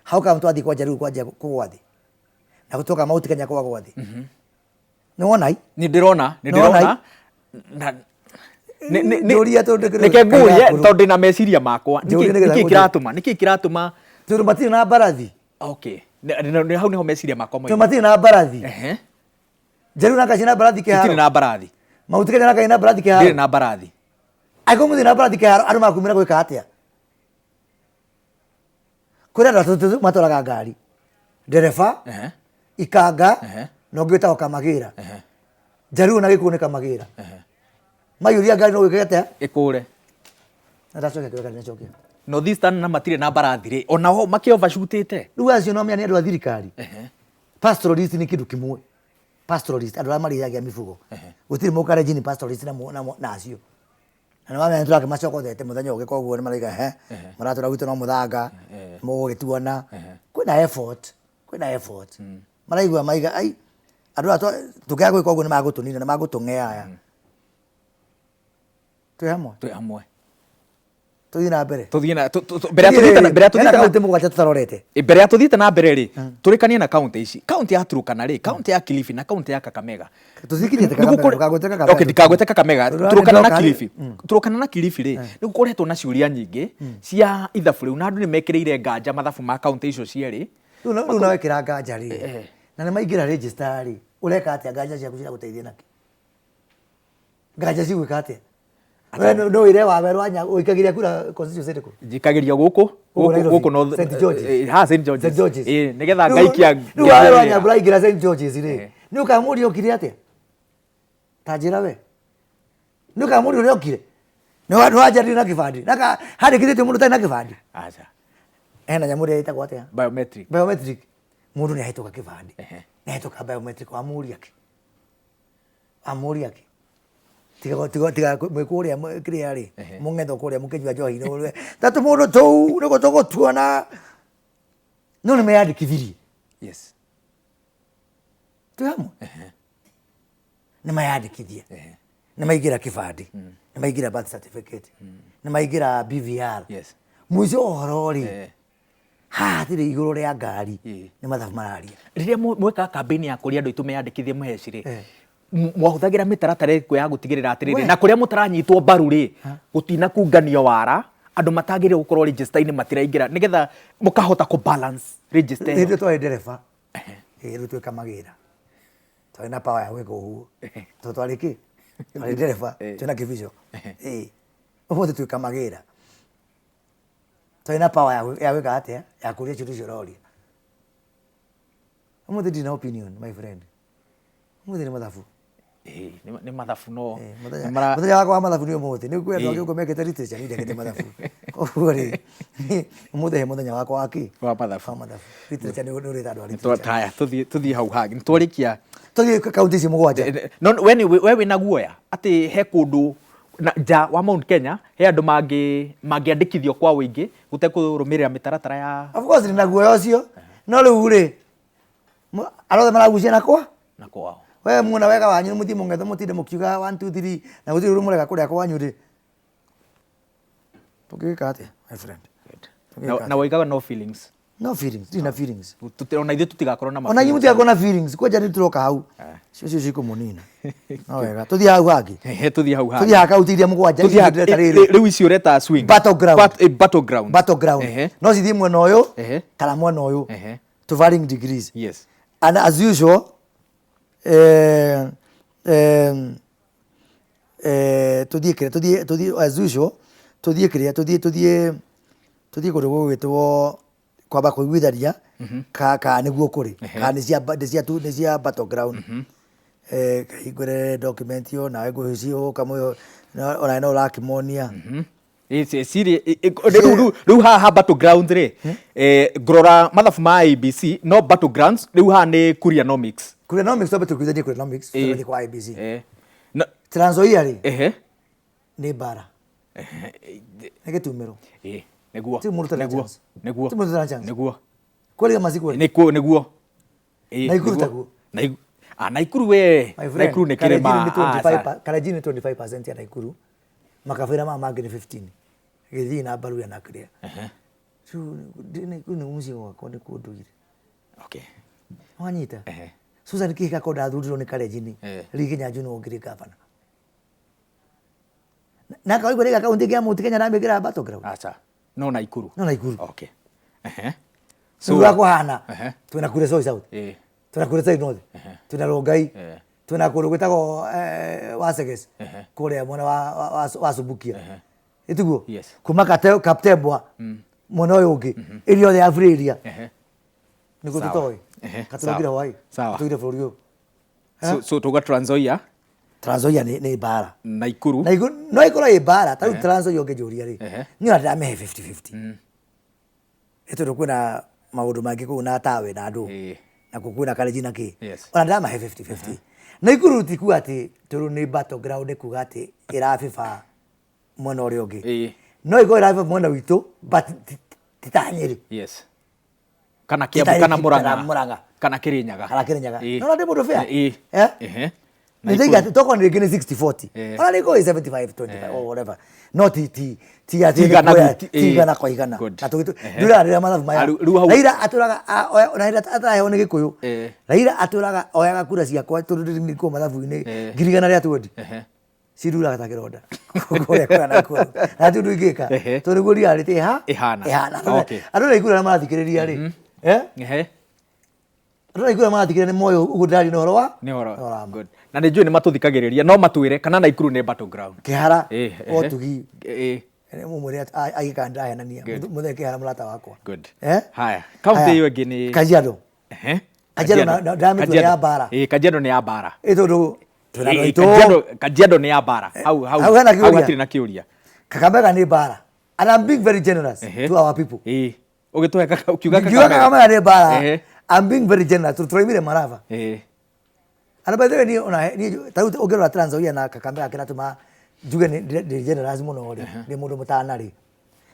How come twathiĩ kwanja rĩu kwanja kũgwa thĩ? Na twoka Mount Kenya kwagwa thĩ. Nĩ wona i? Nĩ ndĩrona, nĩ Nĩ wona ndĩrona. Na Njũria tondũ ndĩkĩrĩ reke ngũrie kaira tondũ ndĩna meciria makwa. Njũria nĩgetha Nĩkĩ ngũrie. kĩratũma? Nĩkĩ kĩratũma? Tondũ matirĩ na mbarathi. Okay. Hau nĩho meciria makwa Tondũ moima. matirĩ na mbarathi. Njeru na kaci na mbarathi Itirĩ kĩharo. na mbarathi. Mount Kenya na kaci na mbarathi kĩharo. Ndĩrĩ na mbarathi. Angĩkorwo mũtirĩ na mbarathi kĩharo, andũ makumĩra gwĩka atĩa? Kwĩna andũ atatũ matwaraga ngari. Ndereba, Ikanga, na ũngĩ wĩtagwo Kamagĩra. Njaruo na Gĩkũyũ nĩ Kamagĩra. Maiyũria ngari no gwĩka atĩa? Ĩkũre. Na ndacokia kĩũria kana ndinacokia? North Eastern na matirĩ na mbarathi rĩ, onao makĩ overshootĩte. Rĩu acio no menya nĩ andũ a thirikari. Pastoralist nĩ kĩndũ kĩmwe. Pastoralist, andũ arĩa marĩithagia mĩbugo. Gũtirĩ mũkarenjini pastoralist na acio. Na nĩ wamenya nĩ tũrakĩmacokothete mũthenya ũngĩ koguo nĩ marauga he, maratwĩra gwitũ no mũthanga, mũgũgĩtuona. Kwĩna effort, kwĩna effort. Maraigua maiga, ai, andũ aya tũngĩaga gwĩka ũguo nĩ magũtũnina, nĩ magũtũng'ea aya. Twĩ hamwe? Twĩ hamwe. Tũthiĩ na mbere. Tũthiĩ na, mbere ya tũthiĩte na, mbere ya tũthiĩte na, kaunti mũgwanja tũtarorete. Mbere ya tũthiĩte na mbere rĩ, tũrĩkanie na kaunti ici. Kaunti ya Turkana rĩ, kaunti ya Kilifi na kaunti ya Kakamega. Tũtikinyĩte Kakamega, ndũkagwete Kakamega. Okay, ndikagwete Kakamega. Tondũ Turkana na ndoka rĩ. Kilifi. Turkana na Kilifi rĩ, nĩ gũkoretwo na ciũria nyingĩ cia ithabu rĩu na andũ nĩ mekĩrĩire nganja mathabu ma kaunti icio cierĩ. Rĩu na wekĩra nganja rĩ, na nĩ maingĩra register rĩ, ũreka atĩa nganja ciaku ciragũteithia nakĩ? Nganja cigwĩka atĩa? We no wĩre Wawerũ anya ũikagĩria kura constituency ĩrĩkũ? Njikagĩria gũkũ, Gũkũ gũkũ, Nairobi. gũkũ North, St. George's. haha St. George's. St. George's. Nĩgetha ngaikia Rĩu Wawerũ ngĩthiĩ anya wĩra. ũraingĩra St. George's rĩ, nĩ ũkamũria okire atĩa? Ta njĩra we. Nĩ ũkamũria ũrĩa okire? Nĩ wanjarire na kĩbandĩ? Na handĩkithĩtio mũndũ ũtarĩ na kĩbandĩ? Aca. Hena nyamũ ĩrĩa ĩtagwo atĩa? Biometric. Biometric. Mũndũ nĩ ahĩtũka kĩbandĩ. Nĩ ahĩtũka biometric wamũria kĩ? Amũria kĩ? Tiga tiga tiga mwĩ kũrĩa kĩrĩa rĩ, mũng'etho kũrĩa mũkĩnyua njohi nĩ ũrĩa. Ta tũmũndũ tũu nĩguo tũgũtuona. No nĩ meyandĩkithirie. Yes. Twĩ hamwe? Nĩ mayandĩkithia. Nĩ maingĩra kĩbandĩ. Nĩ maingĩra birth certificate. Nĩ maingĩra BVR. Yes. Mũico wa ũhoro rĩ, haha hatirĩ igũrũ rĩa ngari, nĩ mathabu mararia. Rĩrĩa mwekaga campaign ya kũria andũ aitũ meyandĩkithie mũheci rĩ, mwahũthagĩra mĩtaratara ĩrĩkũ ya gũtigĩrĩra atĩrĩrĩ, We. na kũrĩa mũtaranyitwo mbaru rĩ, gũtinakunganio wara, andũ matagĩrĩire gũkorwo register-inĩ matiraingĩra, nĩgetha mũkahota kũ balance register ĩyo. Hĩndĩ ĩyo twarĩ ndereba, rĩu twĩ Kamagĩra, twarĩ na power ya gwĩka ũguo. Tondũ twarĩ kĩ? Twarĩ ndereba, twĩna kĩbico. Ũmũthĩ twĩ Kamagĩra. Twarĩ na power ya gwĩka atĩa? Ya kũria ciũria icio ũroria. Ũmũthĩ ndirĩ na opinion my friend. Ũmũthĩ nĩ mathabu. Nĩ mathabu no. Mũthenya wakwa wa mathabu nĩ ũmũthĩ. Nĩ kwĩ andũ angĩ gũkũ mekĩte literature, niĩ ndekĩte mathabu. Koguo rĩ, ũmũthĩ he mũthenya wakwa wa kĩ? Wa mathabu. Wa mathabu. Literature nĩ ũrĩta andũ a literature. Haya, tũthiĩ hau hangĩ. Nĩ twarĩkia. Tũthiĩ kaunti ici mũgwanja. No, we wĩna guoya atĩ he kũndũ na nja wa Mount Kenya he andũ mangĩandĩkithio kwa ũingĩ gũtekũrũmĩrĩra mĩtaratara ya Of course ndĩna guoya ũcio. No rĩu rĩ, arĩa othe maragucia na kwa? Na kwao. We muona wega wanyu mũthiĩ mũng'etho mũtinde mũkiuga 1 2 3 na gũtirĩ ũndũ mũreka kũrĩa kwanyu rĩ. Tũngĩgĩka atĩa my friend? Na waigaga no feelings. No feelings, ndirĩ na feelings. Ona ithuĩ tũtigakorwo na ma Ona inyuĩ feelings. mũtigakorwo na feelings, kwanja nĩ tũroka hau. Cio cikũmũnina. No wega. Tũthiĩ hau hangĩ. Ehe, tũthiĩ hau hangĩ. Tũthiĩ haha kaunti iria mũgwanja, Tũthiĩ icio ha- ndĩreta rĩrĩ. rĩu icio ũreta swing. Battleground. Battleground. Battleground. No cithiĩ mwena ũyũ, kana mwena ũyũ. To varying degrees. Yes. And as usual, Tũthiĩ kĩrĩa, tũthiĩ as usual, tũthiĩ kĩrĩa, tũthiĩ kũndũ gũgwĩtwo kwamba kũiguithania kana nĩguo kũrĩ, kana nĩ cia battleground. Kahingũre document ĩyo nawe ngũcio ũkamũhe, onawe no ũrakĩmonia. Rĩu haha battlegrounds rĩ, ngũrora mathabu ma IEBC no battlegrounds rĩu haha nĩ Kurianomics. Kurianomics, twambe tũiguithanie Kurianomics, tũgathiĩ kwa IEBC. Trans Nzoia rĩ, nĩ mbara, nĩ gĩtumĩro. Nĩguo. Ti mũndũ ũtarĩ na chance. Nĩguo. Ti mũndũ ũtarĩ na chance. Nĩguo. Kũrĩa macikũ rĩ. Nĩkuo nĩguo. Naikuru nĩguo. Taguo. Naikuru we. My friend, Naikuru nĩ Kalenjin kĩrĩma. nĩ 25 Kalenjin nĩ 25% ya Naikuru, makabira maya mangĩ nĩ 15, Gĩthii na Mbaruya na kĩrĩa. So, Naikuru nĩ mũciĩ gwakwa, nĩkuo ndũire. Wanyita? Susan Kihika ko ndathurirwo nĩ Kalenjin, Lee Kinyanjui nĩwe ũngĩrĩ gavana. Na akaigua rĩga kaunti ya Mount Kenya ndamĩkĩra battleground. Aca. No Naikuru. No Naikuru. Okay. So ũrĩa kũhana, twĩna Kuresoi South, twĩna Kuresoi North, twĩna Rongai, twĩna kũndũ gwĩtagwo Waseges, kũrĩa mwena wa Subukia. Ĩtiguo? Yes. Kuma Kaptembwa mwena ũyũ ũngĩ, area yothe ya Free area. Nĩkuo Sawa. tũtoĩ. Katũrokire Sawa. hwaĩ. Sawa. Tũire bũrũri ũyũ. So tuga Trans Nzoia, Trans Nzoia nĩ mbara. Naikuru. No ĩkorwo ĩ mbara, ta rĩu Trans Nzoia ũngĩnjũria rĩ, niĩ ona ndĩramĩhe 50-50. Nĩ tondũ kwĩna maũndũ mangĩ kũu na tawe na andũ. Na kũu kwĩna Kalenjin na kĩ. Ona ndĩramahe 50-50. Naikuru ti kuga atĩ tondũ nĩ battleground nĩ kuga atĩ ĩrabĩba mwena ũrĩa ũngĩ. No ĩkorwo ĩrabĩba mwena witũ but ti ta Nyĩrĩ. Kana Kiambu kana Murang'a. Murang'a. Kana Kirinyaga. Kana Kirinyaga. No ndĩ mũndũ fair. Ehe. Nĩ ndaiga atĩ tokorwo rĩngĩ nĩ 60-40. Ona rĩngĩ ĩ 75-25 or whatever. No ti atĩ Ti igana nĩ kuoya- ti- ti igana kwa igana. Good. Na nduraga rĩrĩa mathabu maya. Ah, rĩu hau- Raila atũraga Raila ataraheo nĩ Gĩkũyũ. Raila atũraga oyaga kura ciakwa tondũ ndĩ kũu mathabu-inĩ 120,000. Ciruraga ta kĩronda kũrĩa kũrĩa na kũrĩa na ti ũndũ ingĩka tondũ nĩguo reality Ĩhana. ĩhana. Andũ na ikura arĩa marathikĩrĩria rĩ, andũ na ikura marathikĩrĩria nĩ moĩ ũguo ndĩraria nĩ ũhoro wa Nĩ ũhoro nĩ ũhoro wa ma. Good. Na nĩ njũĩ nĩ matũthikagĩrĩria, no matwĩre kana Naikuru nĩ battleground. Kĩhara otugi mũmwĩre agĩka ndĩrahenania. Mũthee Kĩhara mũrata wakwa. Good. Haya, kaunti ĩyo ĩngĩ nĩ Kajiado. Kajiado ndamĩtua Kajiado. ya mbara. Kajiado nĩ ya mbara. Ĩ tondũ twĩna andũ aitũ. Kajiado nĩ ya mbara. Hau hau Hau hena hau kĩũria. hatirĩ na kĩũria. Kakamega nĩ mbara. And I'm being very generous to our people. Ũgĩtũhe ũkiuga Ngiuga Kakamega. Kakamega nĩ mbara. I'm being very generous. Tondũ tũraumire Malava. And by the way, niĩ ona niĩ ta rĩu ũngĩrora Trans Nzoia na Kakamega kĩratũma njuge ndĩ generous mũno rĩ, ndĩ mũndũ mũtana rĩ.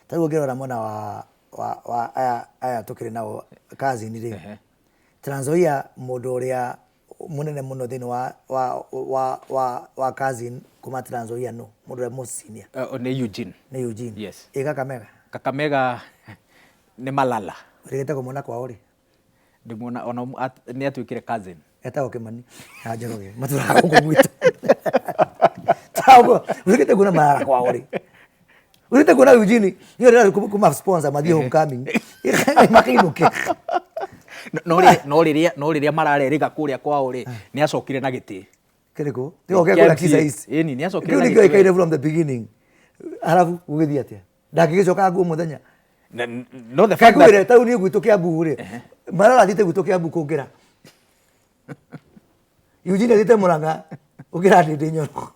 Ta rĩu ũngĩrora mwena wa aya tũkĩrĩ nao cousin rĩ, Trans Nzoia mũndũ ũrĩa mũnene mũno thĩinĩ wa cousin kuma Trans Nzoia nũ? Mũndũ ũrĩa most senior. Nĩ Eugene. Nĩ Eugene. Yes. Ĩ Kakamega? Kakamega nĩ Malala. Ũrĩgĩte kũmwona kwao rĩ? Ndĩmuona ona nĩ atuĩkire cousin. Etagwo Kimani na Njoroge, matũraga gũkũ gwitũ. Tagwo, ũrĩgĩte kuona Malala kwao rĩ? Ũrĩgĩte kuona Eugene, nĩ ũrĩa kuma sponsor mathiĩ homecoming. Makĩinũke. No rĩrĩa mararerĩga kũrĩa kwao rĩ, nĩ acokire na gĩtĩ. Kĩrĩkũ? Nĩ oke kũrĩa Kisa East. Ĩni, nĩ acokire Kĩu na nĩkĩo gĩtĩ. ĩkaire from the beginning. Arabu gũgĩthiĩ atĩa? Ndangĩgĩcoka nguo mũthenya. No the fact that Kaiguire ta rĩu niĩ gwitũ Kiambu rĩ, Malala athiĩte gwitũ Kiambu kũngĩra. Eugene athiĩte Murang'a gũkĩra Ndindi Nyoro.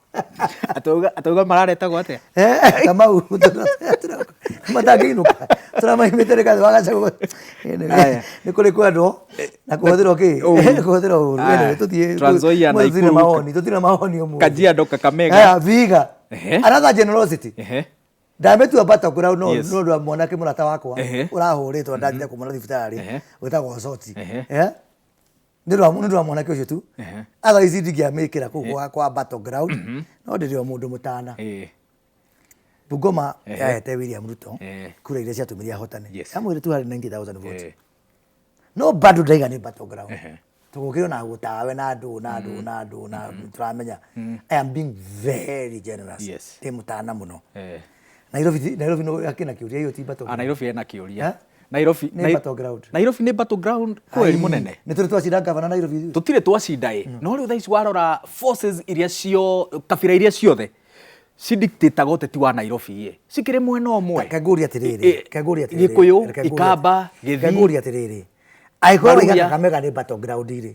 Atauga mararetagwo atĩa? Kamau, matangĩinũka tũramaimĩte nĩ kathĩ wa Gachagua. Aya. Nĩ kũrĩ kwendwo na kũhũthĩrwo kĩ? Ũru. Kũhũthĩrwo ũru. Aya. Anyway, tũthiĩ Trans Nzoia, tũtirĩ Nakuru, mawoni, tũtirĩ mawoni ũmũthĩ. Kajiado, Kakamega. Aya, Vihiga. Another generosity. Ndamĩtua battleground no no ũndũ wa mwanake mũrata wakwa ũrahũrĩtwo ndathire kũmwona thibitarĩ wĩtagwo Soti. Nĩ ũndũ wa mwanake ũcio tu. Otherwise ndingĩamĩkĩra kũu kwa battleground no ndĩrĩ o mũndũ mũtana. Bungoma yahete William Ruto kura iria ciatũmire ahotane. Yamũheire 290,000 votes. No bado ndaiga nĩ battleground. Tũgũkĩrwo na gũtawe na andũ na andũ na andũ na tũramenya. I am being very generous. Ndĩ mũtana mũno. Nairobi no akĩna kĩũria, hiyo ti battleground. Nairobi ena kĩũria. Nairobi Nĩ battleground. Nairobi nĩ battleground kweli mũnene. Nĩ tũrĩ twacinda gavana Nairobi ithuĩ? Tũtirĩ twacinda ĩ, no rĩu thaa ici warora forces iria cio kabira iria ciothe cidictataga ũteti wa Nairobi ĩ cikĩrĩ mwena ũmwe. Reke ngũrie atĩrĩrĩ, reke ngũrie atĩrĩrĩ, Gĩkũyũ, reke ngũrie Ikamba, reke Gĩthii. ngũrie atĩrĩrĩ, angĩkorwo waiga Baruya. Kakamega nĩ battleground rĩ,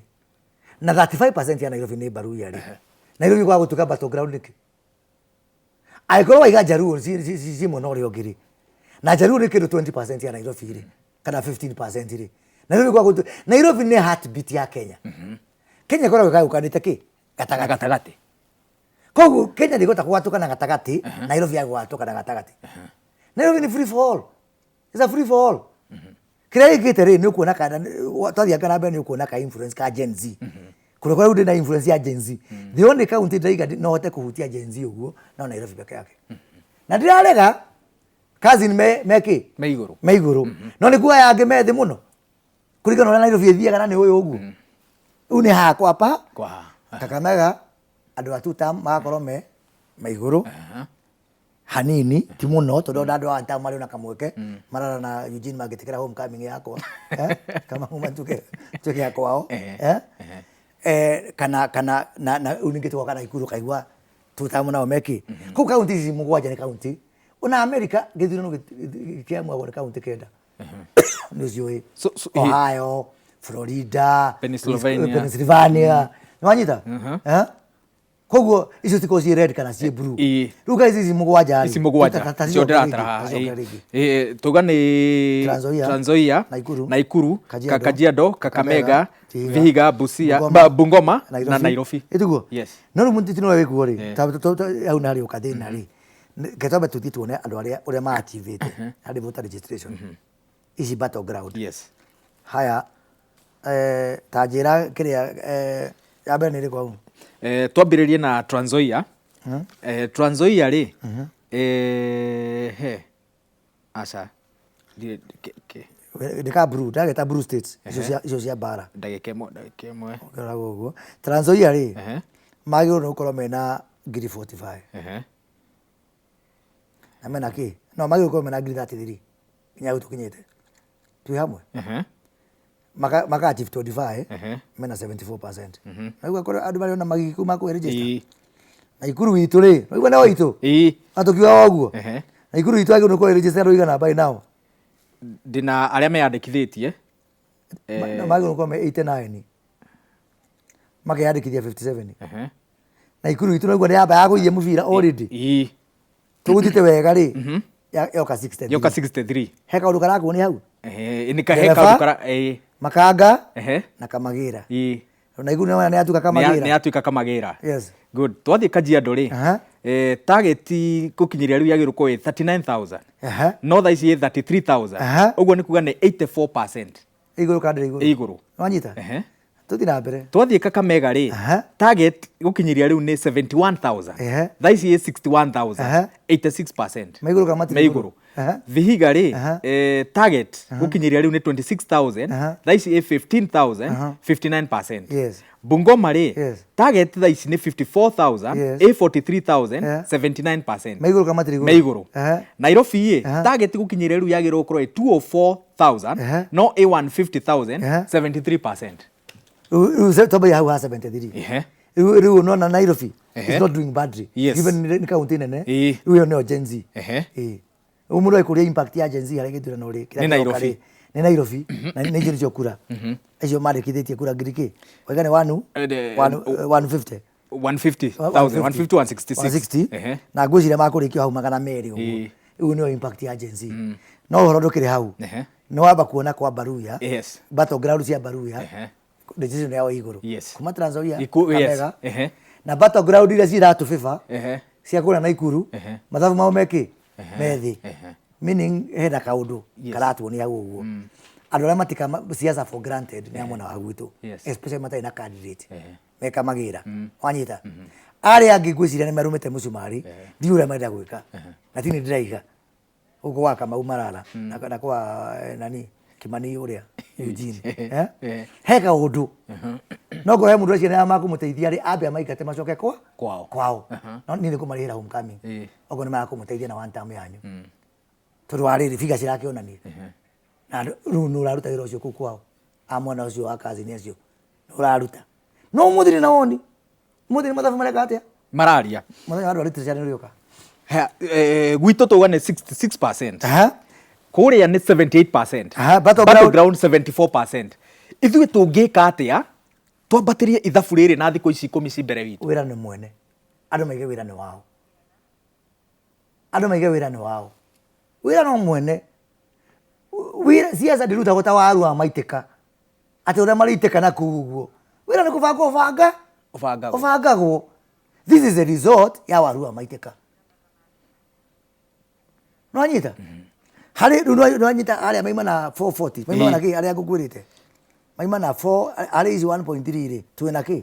na 35% ya Nairobi nĩ Baruya rĩ, Nairobi kwaga gũtuĩka battleground nĩkĩ? Angĩkorwo waiga Jaluo ci mwena ũrĩa ũngĩ rĩ, na Jaluo nĩ kĩndũ 20% ya Nairobi rĩ, kana 15% rĩ, Nairobi kwaga gũtuĩka, Nairobi nĩ heartbeat ya Kenya. Kenya ĩkoragwo ĩgayũkanĩte kĩ? Gatagatĩ. Gatagatĩ. Koguo Kenya ndĩgũta kũgatũkana gatagatĩ, Nairobi yagũgatũkana gatagatĩ. Nairobi nĩ free for all. It's a free for all. Kĩrĩa gĩkĩte rĩ, nĩ ũkuona kana twathianga na mbere nĩ ũkuona ka influence ka Gen Z. Kũrĩa kũrĩa rĩu ndĩna influence ya Gen Z. The only county ndĩraiga no hote kũhutia Gen Z ũguo no Nairobi peke yake. Na ndirarega cousin me kĩ? Me igũrũ. Me igũrũ. No nĩ kuo aya angĩ me thĩ mũno. Kũringana na ũrĩa Nairobi ĩthiaga na nĩ ũyũ ũguo. Rĩu nĩ haha kwa pa. Kwa haha. Kakamega andũ a tutam magakorwo me igũrũ hanini ti mũno tondũ ona andũ a tamu marĩ ona kamweke marara na Eugene mangĩtĩkĩra homecoming yakwa, eh, kama matuke tuke ya kwao, eh, eh, kana na rĩu ningĩ tũgoka Naikuru kaigua tutamu nao meki kũu. Kaunti ici mũgwanja nĩ kaunti ona America gĩthurano kĩamuagwo nĩ kaunti kenda nĩ ũciũĩ. Ohio, Florida, Pennsylvania. Pennsylvania, nĩwanyita, eh? Koguo icio cikorwo ciĩ red kana ciĩ blue. Rĩu guys, ici mũgwanja rĩ, Ici mũgwanja icio ndĩratara haha. Tacoke rĩngĩ. Tuga nĩ Trans Nzoia, Trans Nzoia, Naikuru, Naikuru, Kajiado, Kajiado, Kakamega, Vihiga, Vihiga, Busia, Bungoma, Bungoma na Nairobi. Ĩtiguo? Yes. No rĩu mũtitũ nĩwe wĩkuo rĩ, hau nĩ harĩ ũka thĩna rĩ. Reke twambe tũthiĩ tuone andũ arĩa ũrĩa ma-achievĩte harĩ voter registration ici battleground. Haya, ta njĩra kĩrĩa ya mbere nĩ ĩrĩkũ hau? Twambĩrĩrie na Trans Nzoia. Trans Nzoia rĩ, he aca ndirĩ Nĩ ka blue, ndageta blue states icio cia mbara. Ndagĩka ĩmwe, ndagĩka ĩmwe. Ũkĩroraga ũguo Trans Nzoia rĩ, magĩrĩirwo nĩ gũkorwo mena ngiri 45 na mena kĩ, no magĩrĩirwo gũkorwo mena ngiri 33 nginya hau tũkinyĩte twĩ hamwe. Maka achieve 25, mena 74%. Na rĩu akorwo andũ marĩ ona magigi kuma kwĩ register. Naikuru witũ rĩ, waigua nĩ witũ na tũkiugaga ũguo. Naikuru witũ agĩrĩirwo nĩ gũkorwo register andũ aigana by now? Ndĩna arĩa meyandĩkithĩtie. No magĩrĩirwo gũkorwo me 89, makeyandĩkithia 57. Naikuru witũ naigua nĩ yamba yagũithia mũbira already. Tũgũthiĩte wega rĩ, yoka 63. Yoka 63. He kaũndũ karakuonia hau. Nĩ he Ndereba, kaũndũ kara makanga na kamagĩra. Naikuru nĩ yatuĩka kamagĩra. Nĩ yatuĩka kamagĩra. Yes. Good. Twathiĩ Kajiado rĩ, target gũkinyĩria rĩu yagĩrĩirwo gũkorwo ĩ 39,000. No thaa ici ĩ 33,000. Ũguo nĩ kuga nĩ 84%. Igũrũ kana ndĩrĩ igũrũ? Ĩ igũrũ. Nĩwanyita? Tũthiĩ na mbere. Twathiĩ Kakamega rĩ, target gũkinyĩria rĩu nĩ 71,000. Thaa ici ĩ 61,000. 86%. Me igũrũ kana matirĩ Me igũrũ? Vihiga rĩ, target gũkinyĩria rĩu nĩ 26,000. Thaa ici ĩ 15,000, 59%. Bungoma rĩ, target thaa ici nĩ 54,000, ĩ 43,000, 79%. Me igũrũ kana matirĩ igũrũ? Me igũrũ. Nairobi ĩ, target gũkinyĩria rĩu yagĩrĩirwo gũkorwo ĩ 204,000, no ĩ 150,000, 73%. Rĩu twambagia hau ha 73. Rĩu nona Nairobi is not doing badly. Given nĩ kaunti nene. Rĩu ĩyo nĩyo Gen Z. Rĩu mũndũ agĩkũria impact ya Gen Z harĩ gĩthurano rĩ, kĩrĩa Nĩ kĩroka Nairobi. rĩ, nĩ Nairobi. Na nĩ icio nĩcio kura. Acio mandĩkithĩtie kura ngiri kĩ? Waiga nĩ 150. 150,000, 150, 166. 160. Na ngwĩciria makũrĩkio hau 200 ũguo. Rĩu nĩyo impact ya Gen Z. No ũhoro ndũkĩrĩ hau. Nĩ wamba kuona kwa Baruya. Battleground cia Baruya. Decision yao ĩ igũrũ. Kuma Trans Nzoia, Kakamega. Na battleground iria ciratũbĩba cia kũrĩa Naikuru, mathabu mao mekĩ? Me thĩ. Meaning hena kaũndũ karatuonia hau ũguo. Andũ arĩa matika siasa for granted nĩ a mwena wa gwitũ. Especially matarĩ na candidate. Meka magĩra. Wanyita? Arĩa angĩ ngwĩciria nĩ marũmĩte mũcumarĩ, ndiũĩ ũrĩa marenda gwĩka. Na ti niĩ ndĩraiga. Gũkũ gwa Kamau Marara na kwa nani Kimani ũrĩa Eugene. He kaũndũ. No ngorwo he mũndũ ũreciria nĩ makũmũteithia rĩ, ambe amaingate macoke kwa Kwao. Kwao. No niĩ nĩ kũmarĩhĩra homecoming. Okorwo nĩ marakũmũteithia na one term yanyu. Tondũ wa rĩrĩ figures irakĩonania. Na rĩu nĩ ũraruta wĩra ũcio kũu kwao, a mwena ũcio wa cousin acio nĩ ũraruta. No ũmũthĩ ndĩ na woni, ũmũthĩ nĩ mathabu mareka atĩa? Mararia. Mũthenya wa andũ a literature nĩ ũrĩũka. Gwitũ tauga nĩ 66%. Aha. Kũrĩa nĩ 78%. Aha, battleground. Battleground 74%. Ithuĩ tũngĩka atĩa twambatĩrie ithabu rĩrĩ na thikũ ici 10 ci mbere witũ? Wĩra nĩ mwene. Andũ maige wĩra nĩ wao. Andũ maige wĩra nĩ wao. Wĩra no mwene. Wĩra siasa ndĩrutagwo ta waru wa maitĩka. Atĩ ũrĩa marĩitĩka na kũu ũguo. Wĩra nĩ kũbanga ũbanga. Ũbangagwo. Ũbangagwo. This is a result ya waru wa maitĩka. Nĩwanyita? Harĩ rĩu nĩwanyita arĩa maima na 440, maima na kĩ arĩa ngũkwĩrĩte? Maima na 4 harĩ ici 1.3 rĩ, twĩna kĩ?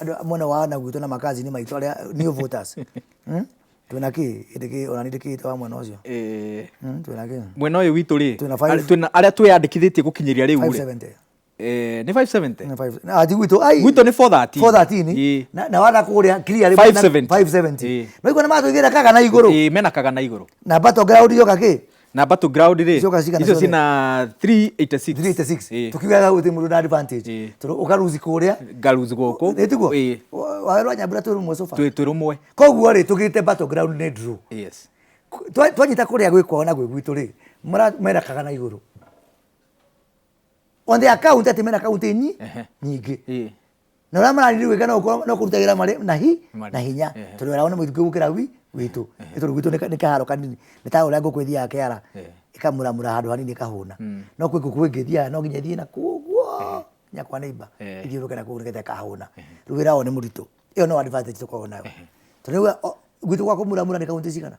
Andũ mwena wa na gwitũ na makazini maitũ arĩa new voters. Twĩna kĩ? Hĩndĩ kĩ ona nĩ ndĩkĩte wa mwena ũcio. Twĩna kĩ? Mwena ũyũ witũ rĩ, Twĩna five. Twĩna arĩa twĩyandĩkithĩtie gũkinyĩria rĩu rĩ. 570. Nĩ 570? Nĩ five- na, ti gwitũ, ai. Gwitũ nĩ 413. 413. Ĩĩ. Na wana kũrĩa clear rĩ, 570. 570. Ĩĩ. No igua nĩ matũigĩra kaga na igũrũ. Ĩĩ, mena kaga na igũrũ. Na battleground yoka kĩ? Na battleground rĩ, Icoka cigana icio ciothe? cina 386. 386. Ĩĩ. Tukiugaga gũtirĩ mũndũ na advantage. Ĩĩ. Tondũ ũkaruzi kũrĩa. Ngaruzi gũkũ. Nĩ tiguo? Ĩĩ. Wawerwo Nyambura twĩ rũmwe sofa. Twĩ rũmwe. Koguo rĩ, tũgĩte battleground nĩ draw. Yes. Twanyita kũrĩa gwĩ kwao na gwĩ gwitũ rĩ, mena kaga na igũrũ. On the account atĩ mena kaunti nyingĩ. Na ũrĩa marathiĩ gwĩka no gũkorwo no kũruta wĩra marĩ na hi, na hinya. Tondũ wĩra wao nĩ mũingĩ gũkĩra witũ. Nĩ tondũ gwitũ nĩ kaharo kanini. Nĩ ta ũrĩa ngũkũ ĩthiaga kĩara, ĩkamũramũra handũ hanini ĩkahũna. No kwĩ ngũkũ ĩngĩ ĩthiaga no nginya ĩthiĩ na kũu ũguo nginya kwa neighbor, ĩthiũrũrũke na kũu nĩgetha ĩkahũna. Rĩu wĩra wao nĩ mũritũ. Ĩyo no advantage tũkoragwo nayo. Tondũ rĩu gwitũ gwa kũmuramura nĩ kaunti cigana?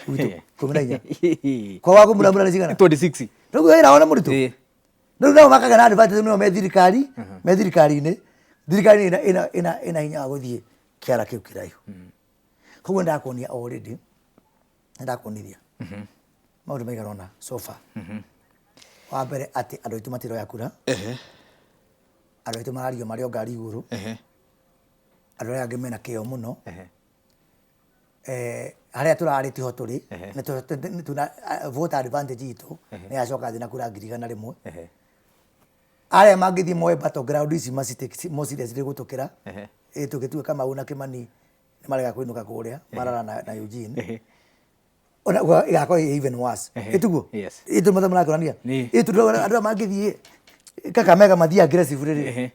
Gwitũ 14. Kwa gwa kũmuramura nĩ cigana? 26. Rĩu wĩra wao nĩ mũritũ. Rĩu nao makagĩa na advantage nĩo me thirikari, me thirikari-inĩ, thirikari ĩna hinya wa gũthiĩ kĩara kĩu kĩraihu. Koguo nĩndakuonia already, nĩndakuonithia maũndũ maigana ũna so far. Wa mbere atĩ andũ aitũ matiroya kura, andũ aitũ marario marĩ o ngari igũrũ, andũ arĩa angĩ mena kĩo mũno. Harĩa tũrarĩ tiho tũrĩ, nĩ tuna voter advantage itũ nĩ yacoka thĩ na kura 100,000. Arĩa mangĩthiĩ moe battleground ici macitake more seriously gũtũkĩra, tũgĩtue Kamau na Kimani nĩ marega kũinũka kũrĩa, marara na Eugene. Ona ĩgakorwo ĩ even worse. Ĩtiguo? Yes. Ĩ tondũ marakũrania. Nĩ. Ĩ tondũ andũ aya mangĩthiĩ Kakamega mathiĩ aggressive rĩ,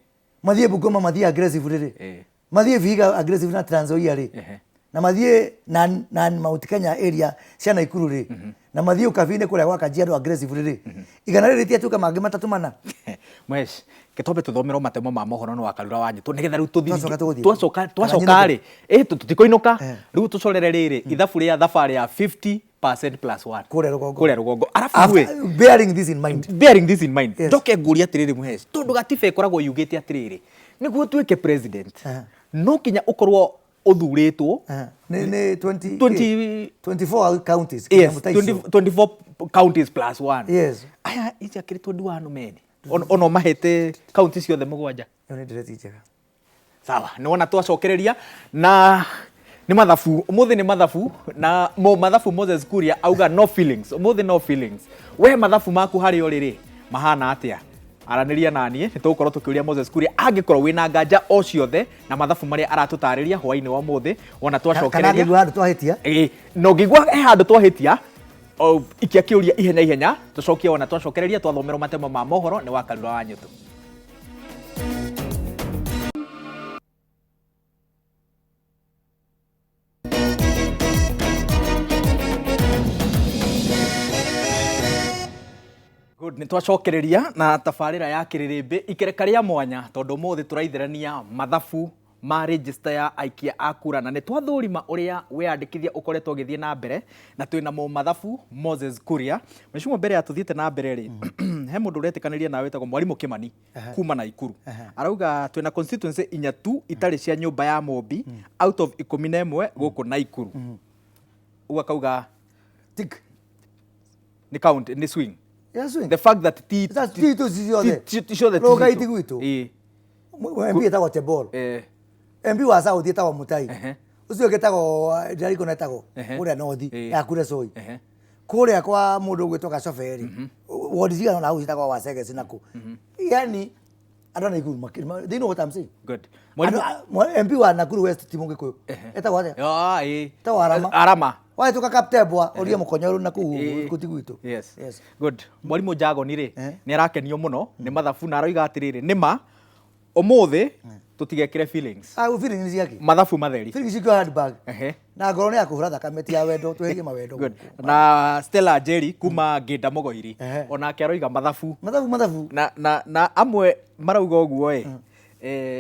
mathiĩ Bungoma mathiĩ aggressive rĩ, mathiĩ Vihiga aggressive na Trans Nzoia rĩ, na mathiĩ na Mount Kenya area cia Naikuru rĩ, na mathiĩ Ukabi-inĩ kũrĩa gwa Kajiado aggressive rĩ, igana rĩrĩ rĩtiatuĩka mangĩ matatũ mana. Mhesh, ke twambe tũthomerwo matemo ma mohoro no wakarura wa nyitũ nĩgetha rĩu tũthiĩ Twacoka tũgũthiĩ. twacoka Kana twacoka nyinũke. rĩ tũtikũinũka rĩu tũcorere rĩrĩ ithabu rĩa thabarĩ ya 50% plus 1 Kũrĩa rũgongo. kũrĩa rũgongo arabu rĩ After, bearing this in mind. Bearing this in mind, Yes. njoke ngũrie atĩrĩrĩ Mhesh, tondũ gatiba ĩkoragwo yugĩte atĩrĩrĩ, nĩguo ũtuĩke president no nginya ũkorwo ũthurĩtwo Nĩ 20 20 24 counties. Yes, Kĩnyamũ ta icio. 24 counties plus 1. Yes. Aya ici akĩrĩ 21 meni. Ono mahete county ciothe mũgwanja. Ĩyo nĩ ndereti njega. Sawa, nĩ wona twacokereria na nĩ mathabu, ũmũthĩ nĩ mathabu na mo mathabu Moses Kuria auga no feelings, ũmũthĩ no feelings. We mathabu maku harĩa ũrĩ rĩ mahana atĩa? Aranĩria na niĩ, nĩ tũgũkorwo tũkĩũria Moses Kuria angĩkorwo wĩna nganja o ciothe na mathabu marĩa aratũtarĩria hwaĩ-inĩ wa ũmũthĩ, wona Kana twacokereria. angĩigua handũ twahĩtia? Ĩĩ, na ũngĩigua he handũ twahĩtia, ikia kĩũria ihenya ihenya, tũcokie wona twacokereria twathomerwo matemo ma mohoro nĩ Wakarura wa Nyũtũ. Good, nĩ twacokereria na tabarĩra ya kĩrĩrĩmbĩ ikereka rĩa mwanya tondũ ũmũthĩ tũraithĩrania mathabu ma register ya aikia a kura na nĩ twathũrima ũrĩa wĩyandĩkithia ũkoretwo ũgĩthiĩ na mbere na twĩna mũmathabu Moses Kuria. Mheshimiwa, mbere ya tũthiĩte na mbere rĩ, he mũndũ ũretĩkanĩria nawe wĩtagwo Mwarimũ Kĩmani kuma Naikuru. Arauga twĩna constituency inya tu itarĩ cia nyũmba ya Mũmbi out of 11 gũkũ Naikuru. Ũguo akauga Tick. Nĩ county, nĩ swing. Yeah, swing. The fact that ti That's ti tu ciothe. ti ciothe ti Rũgai citũ. ti gwitũ. Ĩĩ. MP etagwo Tebol. MP wa South etagwo Mutai. Ũcio ũngĩ etagwo Ndarikũ etagwo kũrĩa North ya Kuresoi. Kũrĩa kwa mũndũ ũgwĩtwo Gacobe rĩ, Wodi cigana ona hau citagwo Wasegeci na kũ. Yani andũ a Nakuru they know what I'm saying. Good. Andũ Mwalimu MP wa Nakuru West ti Mũgĩkũyũ. Etagwo atĩa? Ah, ĩĩ. Etagwo Arama. Arama. Wahĩtũka Kaptembwa ũrie Mũkonyoru na kũu kũu ti gwitũ. Yes. Yes. Good. Mwalimu Jagoni rĩ, Eh. nĩ arakenio mũno nĩ mathabu na aroiga atĩrĩrĩ, nĩma ũmũthĩ tũtigekĩre feelings. Ah, feelings nĩ ciake. Mathabu matheri. Feelings cikio handbag. Ehe. Na ngoro nĩ ya kũhũra thakame ti ya wendo, tweherie mawendo. Good. Gũkũ. Na Stella Njeri kuma Ngĩnda Mũgoiri Ehe. onake aroiga mathabu Mathabu mathabu. na amwe marauga ũguo ĩ,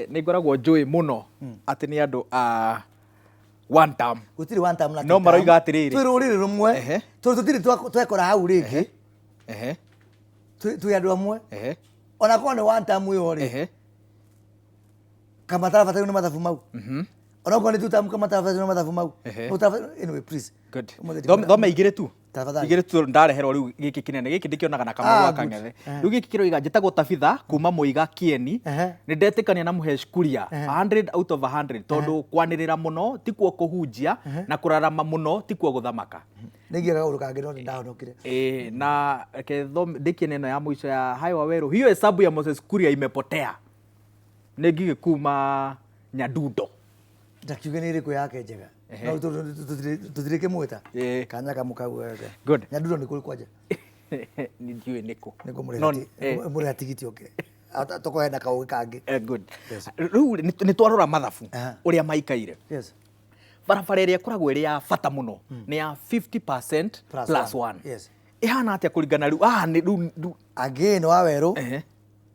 nĩ ngoragwo njũĩ mũno atĩ nĩ andũ a one term. Gũtirĩ one term na No two term. maroiga atĩrĩrĩ. Twĩ rũrĩrĩ rũmwe. Ehe. Tondũ tũtirĩ twekora hau rĩngĩ. Ehe. Twĩ andũ amwe. Ehe. Ona korwo nĩ one term ĩyo rĩ. Ehe. Kamatarabatairwo nĩ mathabu mau. Ona okorwo nĩ two term kamatarabatairwo nĩ mathabu mau. Ehe. Anyway, please. Good. Ũmũthĩ Thome igĩrĩ tu. Tafadhali. Igĩrĩ tu ndareherwo rĩu gĩkĩ kĩnene gĩkĩ ndĩkĩonaga na Ah, kamau good. kang'ethe. Rĩu gĩkĩ kĩroiga njĩtagwo Tabitha kuma Mũiga Kieni. Ehe. Nĩ ndetĩkania na Mũhesh Kuria 100 out of 100 tondũ kwanĩrĩra mũno tikuo kũhunjia na kũrarama mũno tikuo gũthamaka. Nĩ ngiaga kaũndũ kangĩ no nĩ ndahonokire. E, na reke thome ndĩkie neno ya mũico ya Hayo Waweru, hiyo hesabu ya Moses Kuria imepotea. Nĩ ngigĩ kuma Nyadundo. Ndakiuge nĩ ĩrĩkũ yake njega. No tũtirĩkĩmwĩta. Ĩĩ. Kanya kamwe kau wega. Good. Nyadundo nĩ kũrĩ kwanja. Ndiũĩ nĩkũ. Nĩ No, ngũmũrĩha tigiti ũke. Tũkohe na kaũgĩ kangĩ. Good. Rĩu nĩ twarora mathabu Aha. ũrĩa maikaire. Yes. Barabara ĩrĩa ĩkoragwo ĩrĩ ya bata mũno nĩ ya 50% Plus plus one. one. Yes. Ĩhana atĩa kũringana rĩu? Ah, nĩ rĩu Again wa werũ. Ehe.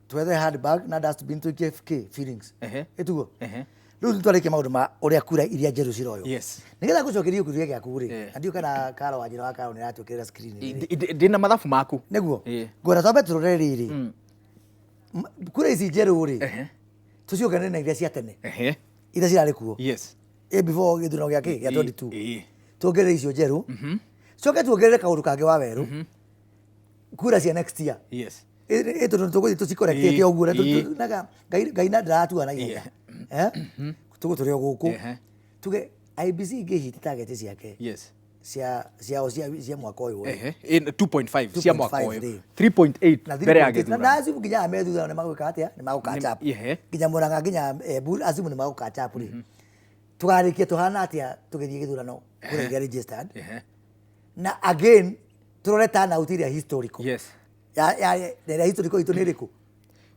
Twethe handbag na dustbin tũikie K feelings. Ehe. Ĩtugo. Ehe. Rĩu nĩ twarĩkia maũndũ ma ũrĩa kura iria njerũ ciroywo. Yes. Nĩgetha ngũcokerie kĩũria gĩaku rĩ, Eh. na ndiũĩ kana Karo wa njĩra wa Karo nĩ aratwĩkĩrĩra screen rĩ. Ndĩna mathabu maku. Nĩguo. Ĩĩ. Ngwenda twambe tũrore rĩrĩ. Kura ici njerũ rĩ, Ehe. tũciongerere na iria cia tene. Ehe. Iria cirarĩ kuo. Yes. Ĩ before gĩthurano gĩa kĩ gĩa Ĩĩ, 22. ĩĩ. Tuongerere icio njerũ. Coke tuongerere kaũndũ kangĩ wa werũ. Kura cia next year. Yes. Ĩ tondũ tũgũthiĩ tũcikorektĩte Ĩĩ, ũguo na ĩĩ. Ngai Ngai na ndaratua na ihenya. Eh? Tũgũ tũrĩ o gũkũ. Ehe. Tuge IEBC ingĩhit target ciake Yes. cia ciao cia cia mwaka ũyũ rĩ. Ehe. In 2.5 cia mwaka 2.5 ũyũ. rĩ. 3.8 Na mbere ya 3.8 na gĩthurano. na acimu nginya aya me thutha nĩ magwĩka atĩa? Nĩ magũ catch up. Ehe. Nginya Murang'a nginya Embu acimu nĩ magũ catch up rĩ. Tũkarĩkia tũhana atĩa tũgĩthiĩ gĩthurano kũrĩa iria registered. Ehe. Na again tũrore turnout ĩrĩa historical. Yes. Ya ya ĩrĩa historical itũ nĩ ĩrĩkũ?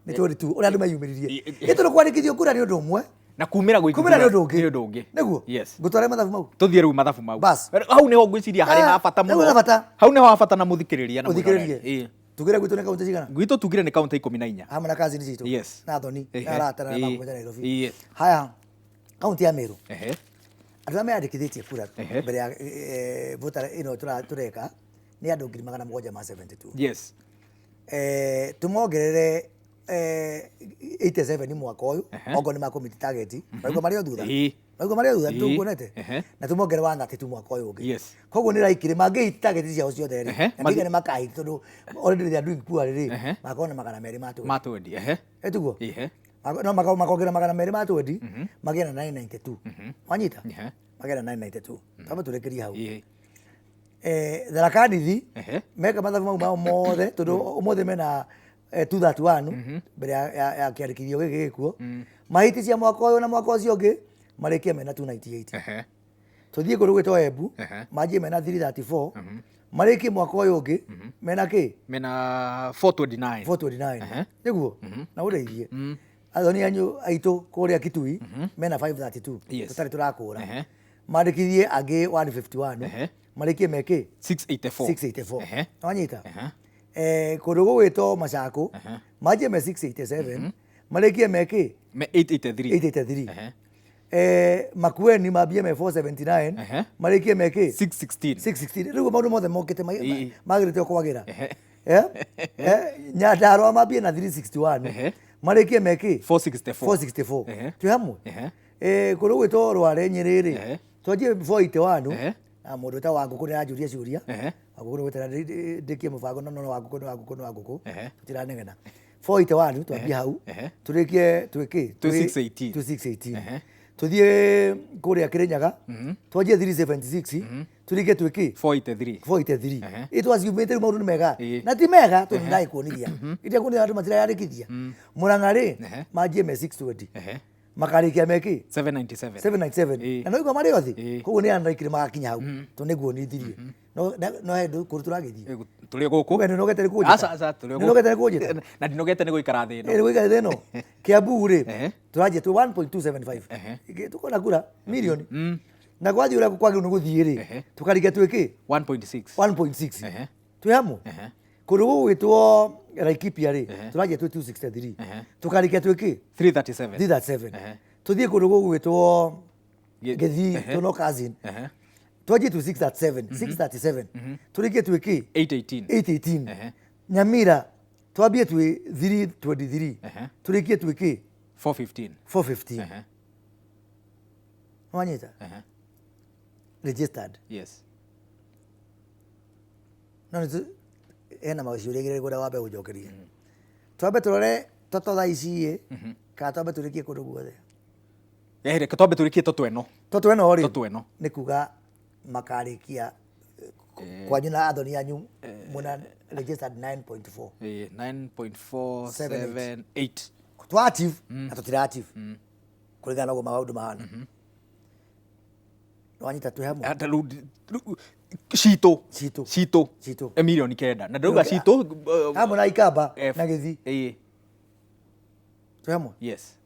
Nĩ 22 ũrĩa andũ meyumĩririe. Ĩ- Ĩ tondũ kwandĩkithio kura nĩ ũndũ ũmwe, Na kumĩra gwĩkithio kumĩra nĩ ũndũ ũngĩ. Nĩ ũndũ ũngĩ. Nĩguo? Yes. Ngũtware mathabu mau. Tũthiĩ rĩu mathabu mau. Bas. Hau nĩho ngwĩciria harĩ Ah, ha bata hau mũno. hena bata. Hau nĩho ha bata na mũthikĩrĩria na Mũthikĩrĩrie. mwĩroreri. Ĩĩ. Tugire gwitũ nĩ kaunti cigana? Gwitũ tugire nĩ kaunti 14. Hamwe na cousin citũ. Yes. Na thoni, Ehe. na arata na Ĩĩ. makũmeja Nairobi. Ĩĩ. Haya, kaunti ya Meru. Ehe. Andũ arĩa meyandĩkithĩtie kura Ehe. mbere ya voter ĩno tũreka nĩ andũ 772,000. Yes. Tũmongerere 87 mwaka ũyũ Ehe. okorwo nĩ makũmiti target maigua marĩ o thutha Ĩĩ. maigua marĩ o thutha Ĩĩ. nĩtũkuonete Ehe. na tũmongerere 132 mwaka ũyũ ũngĩ Yes. koguo nĩ raikire mangĩhit target ciao ciothe rĩ Ehe. na ndiga nĩ makahit tondũ already they are doing poorly rĩ Ehe. makorwo na 220 Ma 20. Ehe. ĩtiguo Ehe. No makongerera 220 magĩe na 992 wanyita Ehe. magĩe na 992 twambe tũrĩkĩrie hau Ĩĩ. Tharaka Nithi Ehe. meka mathabu mau mao mothe tondũ ũmũthĩ mena 231 mbere ya kĩandĩkithio gĩkĩ gĩkuo mahiti cia mwaka ũyũ na mwaka ũcio ũngĩ marĩkie mena 298. Ehe. Tũthiĩ kũndũ gwĩtwo Embu Ehe. manjie mena 334 marĩkie mwaka ũyũ ũngĩ mena kĩ? Mena 429. 429. Ehe. Nĩguo na ũrĩithie athoni anyu aitũ kũrĩa Kitui mena 532. Yes. Tũtarĩ tũrakũra Ehe. mandĩkithie angĩ 151 Ehe. marĩkie mekĩ? 684. 684. Ehe. Wanyita? Ehe. Kũndũ gũgwĩtwo Machakũ manjie me 687 marĩkie mekĩ? Me 883. 883. Ehe. Makueni mambie me 479 Ehe. marĩkie mekĩ? 616. 616. Rĩu maũndũ mothe mokĩte Ĩĩ. magĩrĩte o kwagĩra. Ehe. Nyandarũa mambie na 361 Ehe. marĩkie mekĩ? 464. 464. Ehe. Twĩ hamwe. Ehe. Kũndũ gwĩtwo Rware Nyĩrĩ rĩ Ehe. twanjie 481 Ehe. na mũndũ wĩtagwo Wangũkũ nĩ aranjũria ciũria. Ehe. Wangũkũ nĩ gwetera ndĩkie mũbango no no Wangũkũ nĩ Wangũkũ nĩ Wangũkũ Ehe. tũtiranegena. 481 twambie hau Ehe. tũrĩkie twĩ kĩ? Twĩ 618. Twĩ 618. Ehe. Tuthiĩ kũrĩa Kĩrĩnyaga, twanjie 376, tũrĩkie twĩ kĩ? 483. 483. Ehe. Ĩ twaciumĩte rĩu maũndũ nĩ mega. Ĩĩ. Na ti mega tondũ ndagĩkuonithia. Itiakuonithia andũ matirayandĩkithia. Mũrang'a rĩ, manjie me 620. Makarĩkia me kĩ? 797. 797. Ĩĩ. Na no igua marĩ othe. Ĩĩ. Koguo nĩ unlikely magakinya hau. Tondũ nĩnguonithirie. No no he kũndũ tũragĩthiĩ. Tũrĩ o gũkũ. We nĩũnogete nĩ kũnjĩta? Aca, aca, tũrĩ o gũkũ. Nĩũnogete nĩ kũnjĩta? Na ndinogete nĩ gũikara thĩ ĩno. Ĩ, gũikara thĩ ĩno. Kiambu rĩ, tũranjia twĩ 1.275. Tukona kura milioni. Na gwathiĩ ũrĩa kwagĩrĩirwo nĩ gũthiĩ rĩ, tũkarĩkia twĩ kĩ? 1.6. 1.6. Twĩ hamwe? Kũndũ gũgwĩtwo Laikipia rĩ, tũranjia twĩ 263. Tũkarĩkia twĩ kĩ? 337. 337. Tũthiĩ kũndũ gũgwĩtwo Gĩthii, tũno cousin. Twanjie twĩ 637, 637. Tũrĩkie twĩ kĩ? 818. 818. Nyamira twambie twĩ 323. Tũrĩkie twĩ kĩ? 415. 415. Wanyita? Registered. Yes. No nĩ hena maciũria igĩrĩ ngwenda wambe ũnjokerie. Twambe tũrore toto thaa ici ĩ, kana twambe tũrĩkie kũndũ guothe? Reke twambe tũrĩkie toto ĩno. Toto ĩno rĩ, Toto ĩno. Nĩ kuga makarĩkia kwanyu na athoni anyu mwĩna registered 9.4. 9.478. Twa achieve na tũtira achieve. Kũringana na ũguo maũndũ mahana. Wanyita twĩ hamwe? Ata rĩu citũ. Citũ. Citũ. Citũ. Milioni 9. Na ndĩrauga citũ Hamwe na Ikamba na Gĩthii. Twĩ hamwe? Yes.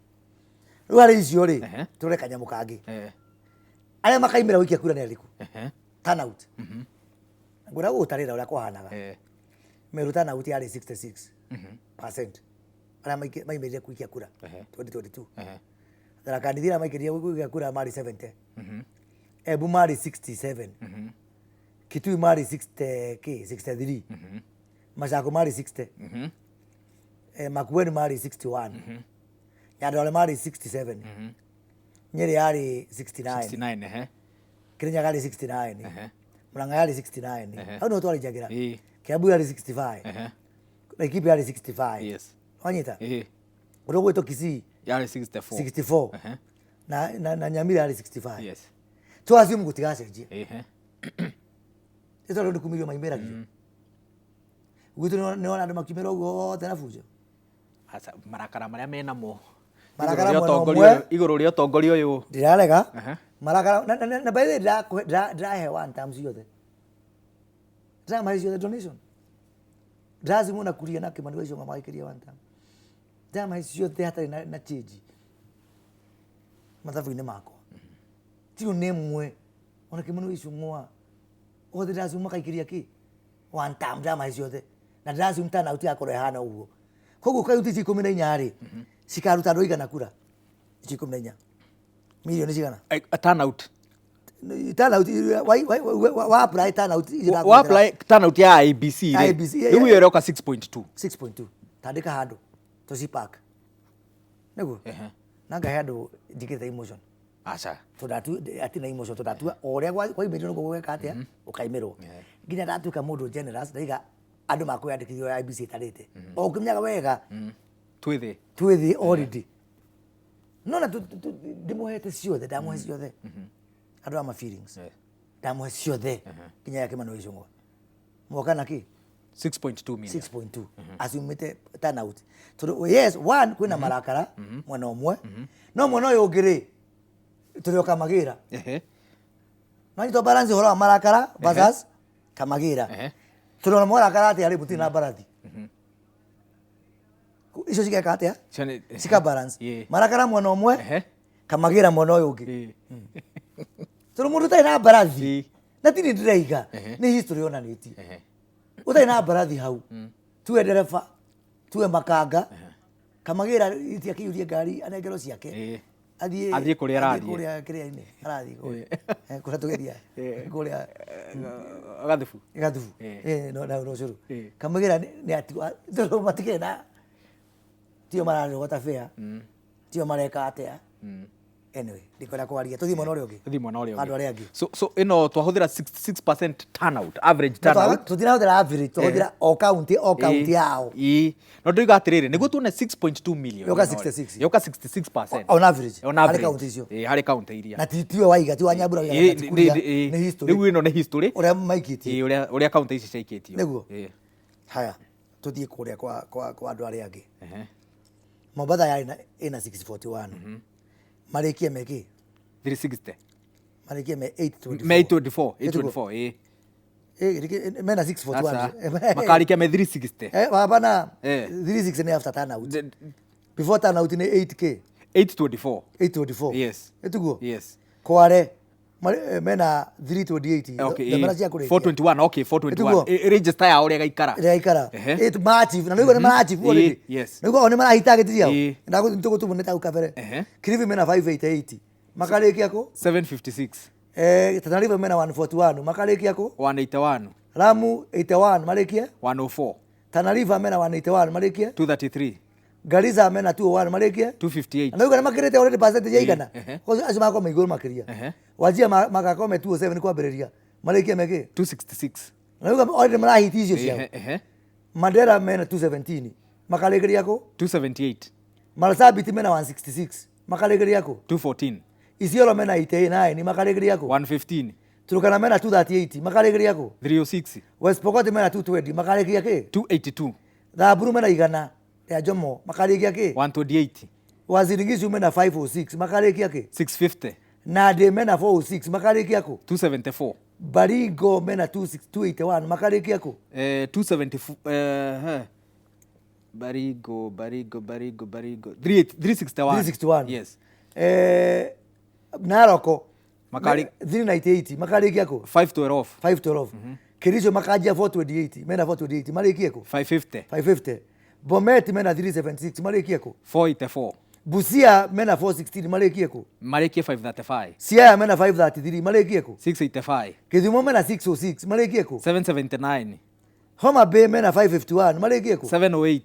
Rĩu harĩ icio rĩ, tũrore kanyamũ kangĩ. Arĩa makaimĩra gũikia kura nĩ arĩkũ? Turnout. Ngwenda gũgũtarĩra ũrĩa kwahanaga. Meru turnout yarĩ 66%. Arĩa maimĩrire gũikia kura 2022. Tharaka Nithi arĩa maikĩrire gũikia kura marĩ 70. Embu marĩ 67. Kitui marĩ 60 kĩ? 63. Machakos marĩ 60. Makueni marĩ 61. Nyandarua marĩ 67. Nyeri yarĩ 69. 69, ehe. Kirinyaga yarĩ 69. Murang'a yarĩ 69. Hau nĩho twarĩnjagĩra. Kiambu yarĩ 65. Laikipia yarĩ 65. Yes. Wanyita? Ĩĩ. Ũndũ ũgwĩtwo Kisii Yarĩ 64. 64. Na Nyamira yarĩ 65. Yes. Tũ assume gũtigacenjia. Nĩ tondũ nĩ kumĩrio maimĩragio. Gwitũ nĩwona andũ makiumĩra ũguo othe na bunjo. Aca, marakara marĩa menamo. Marakara Igũrũ rĩa mwena ũtongoria ũmwe. ũyũ, igũrũ rĩa ũtongoria ũyũ. Ndirarega. Marakara na by the way ndĩrahe one term ciothe. Ndĩramahe ciothe donation. Ndĩrathimwo na kuria na Kĩmani wa Ichung'wa magaikĩria one term. Ndĩramahe ciothe hatarĩ na change. Mathabu-inĩ makwa. Tiũ nĩ ĩmwe. Ona Kĩmani wa Ichung'wa. Othe ndĩrathimwo makaikĩria kĩ? One term ndĩramahe ciothe. Na ndĩrathimwo turnout yakorwo ĩhana ũguo. Koguo kaunti ici 14 rĩ, cikaruta andũ aigana kura? Ici 14. Milioni cigana? Turnout. Turnout, wa apply turnout ici Wa ndakũrutĩra. apply turnout ya IEBC rĩ. IEBC, yeah, Rĩu yeah. ĩyo ĩroka 6.2. 6.2. Tandĩka handũ. Tũcipack. Nĩguo? Na ngahe andũ njĩkĩrĩte emotion. Aca. Tondũ atirĩ na emotion, tondũ ndatua o ũrĩa kwaimĩrwo nĩguo gweka atĩa, ũkaimĩrwo. Nginya ndatuĩka mũndũ generous, ndaiga andũ makwĩyandĩkithia ũrĩa IEBC ĩtarĩte. O ũkĩmenyaga wega. Twĩ thĩ. Twĩ thĩ already. No na ndĩmũhete ciothe, ndamũhe ciothe. Andũ a ma feelings. Ndamũhe ciothe. Nginya ya Kĩmani wa Ichung'wa. Mwaka na kĩ? 6.2 million. 6.2. Asumĩte turnout. Tondũ yes, one kwĩna marakara mwena ũmwe. No mwena ũyũ ũngĩ rĩ, tũrĩ o Kamagĩra. No nyitwo balance ũhoro wa marakara versus Kamagĩra. Tondũ ona mwarakara atĩa rĩ, mũtirĩ na mbarathi. Icio cigeka atĩa? Cika balance. Marakara mwena ũmwe, Kamagĩra mwena ũyũ ũngĩ. Tondũ mũndũ ũtarĩ na mbarathi, na ti niĩ ndĩraiga, nĩ history yonanĩtie. Ũtarĩ na mbarathi hau, tuwe ndereba, tuwe makanga, Kamagĩra itiakĩiyũrie ngari anengerwo ciake. Athiĩ Athiĩ kũrĩa athiĩ arathiĩ. Kũrĩa kĩrĩa-inĩ, arathiĩ kũrĩa. Kũrĩa tũgĩthiaga. Kũrĩa Gathubu. Gathubu. No, na ũcũrũ. Kamagĩra nĩ atigwo, tondũ matikĩrĩ na, tio mararogota fare, tio mareka atĩa. Anyway, ndikwenda kwaria, tuthiĩ mwena ũrĩa ũngĩ. Tũthiĩ mwena ũrĩa Andũ ũngĩ. arĩa angĩ. So ĩno twahũthĩra 66% turnout, average turnout. Tũtirahũthĩra average, tũhũthĩra o county, o county Ĩĩ, yao. Ĩĩ. No ndoiga atĩrĩrĩ, nĩguo tuone 6.2 million. Yoka ĩno rĩ, 66. Yoka 66%. On average, On harĩ average. county icio. Ĩĩ, harĩ county iria. Na tiwe waiga, ti wa Nyambura waiga, Ĩĩ, na ti Kuria, ĩĩ, nĩ history. Rĩu ĩno nĩ history. Ũrĩa maikĩtie. Ĩĩ, ũrĩa county ici ciaikĩtio. Nĩguo. Ĩĩ. Haya, tuthiĩ kũrĩa kwa andũ arĩa angĩ. Ehe. Mombatha yarĩ na ĩna 641. Marĩkie me kĩ? 360. Marĩkie me 824. Me 824, 824, ĩĩ. Eh, mena 641. Sasa, makarikia me 360. Eh, hapana. Eh. 360 ni after turnout. Before turnout ni 8K. 824. 824. Yes. Ĩtiguo? Yes. Kware mena 328. Okay, Themera ĩĩ. cia kũrĩkia. 421, okay, 421. Ĩtiguo? Ĩ- Register yao ũrĩa ĩgaikara. Ĩrĩa ĩgaikara. Ehe. Ĩ, ma-achieve, na nĩguo nĩ mara-achieve Ĩĩ, already. yes. Nĩguo o nĩ marahi target ciao. Ĩĩ. Nĩtũgũtũmwo nĩ tau kabere. Ehe. Kilifi mena 588. Makarĩkia kũ? 756. Eh, Tana River mena 141. Makarĩkia kũ? 181. Lamu 81 marĩkie. 104. Tana River mena 181 marĩkie. 233. Garissa mena 201 marĩkie. 258. Na nĩguo nĩ makĩrĩte already percentage ya igana. Ehe. Koguo acio magakorwo me igũrũ makĩria. Ehe. Wajir magakorwo me 207 kwambĩrĩria. Marĩkie me kĩ? 266. Na nĩguo already marahiti icio ciao. Ehe, ehe. Mandera mena 217 makarĩkĩria kũ? 278. Marsabit mena 166 makarĩkĩria kũ? 214. Isiolo mena 89 makarĩkĩria kũ? 115. Turkana mena 238 makarĩkĩria kũ? 306. West Pokot mena 220 makarĩkia kĩ? 282. Samburu mena igana rĩa Jomo makarĩkia kĩ? 128. Uasin Gishu mena 506 makarĩkia kĩ? 650. Nandi mena 406 makarĩkia kũ? 274. Baringo mena 281 makarĩkia kũ? 274. Baringo, Baringo, Baringo, Baringo. 361. 361. Yes. Eh, Naroko 398 makarĩkia kũ? 512. 512. Kericho makanjia 428 mena 428 marĩkie kũ? 550. 550. Bomet mena 376 marĩkie kũ? 484. Busia mena 416 marĩkie kũ? Marĩkie 535. Siaya mena 533 marĩkie kũ? 685. Kisumu mena 606 marĩkie kũ? 779. Homa Bay mena 551 marĩkie kũ? 708.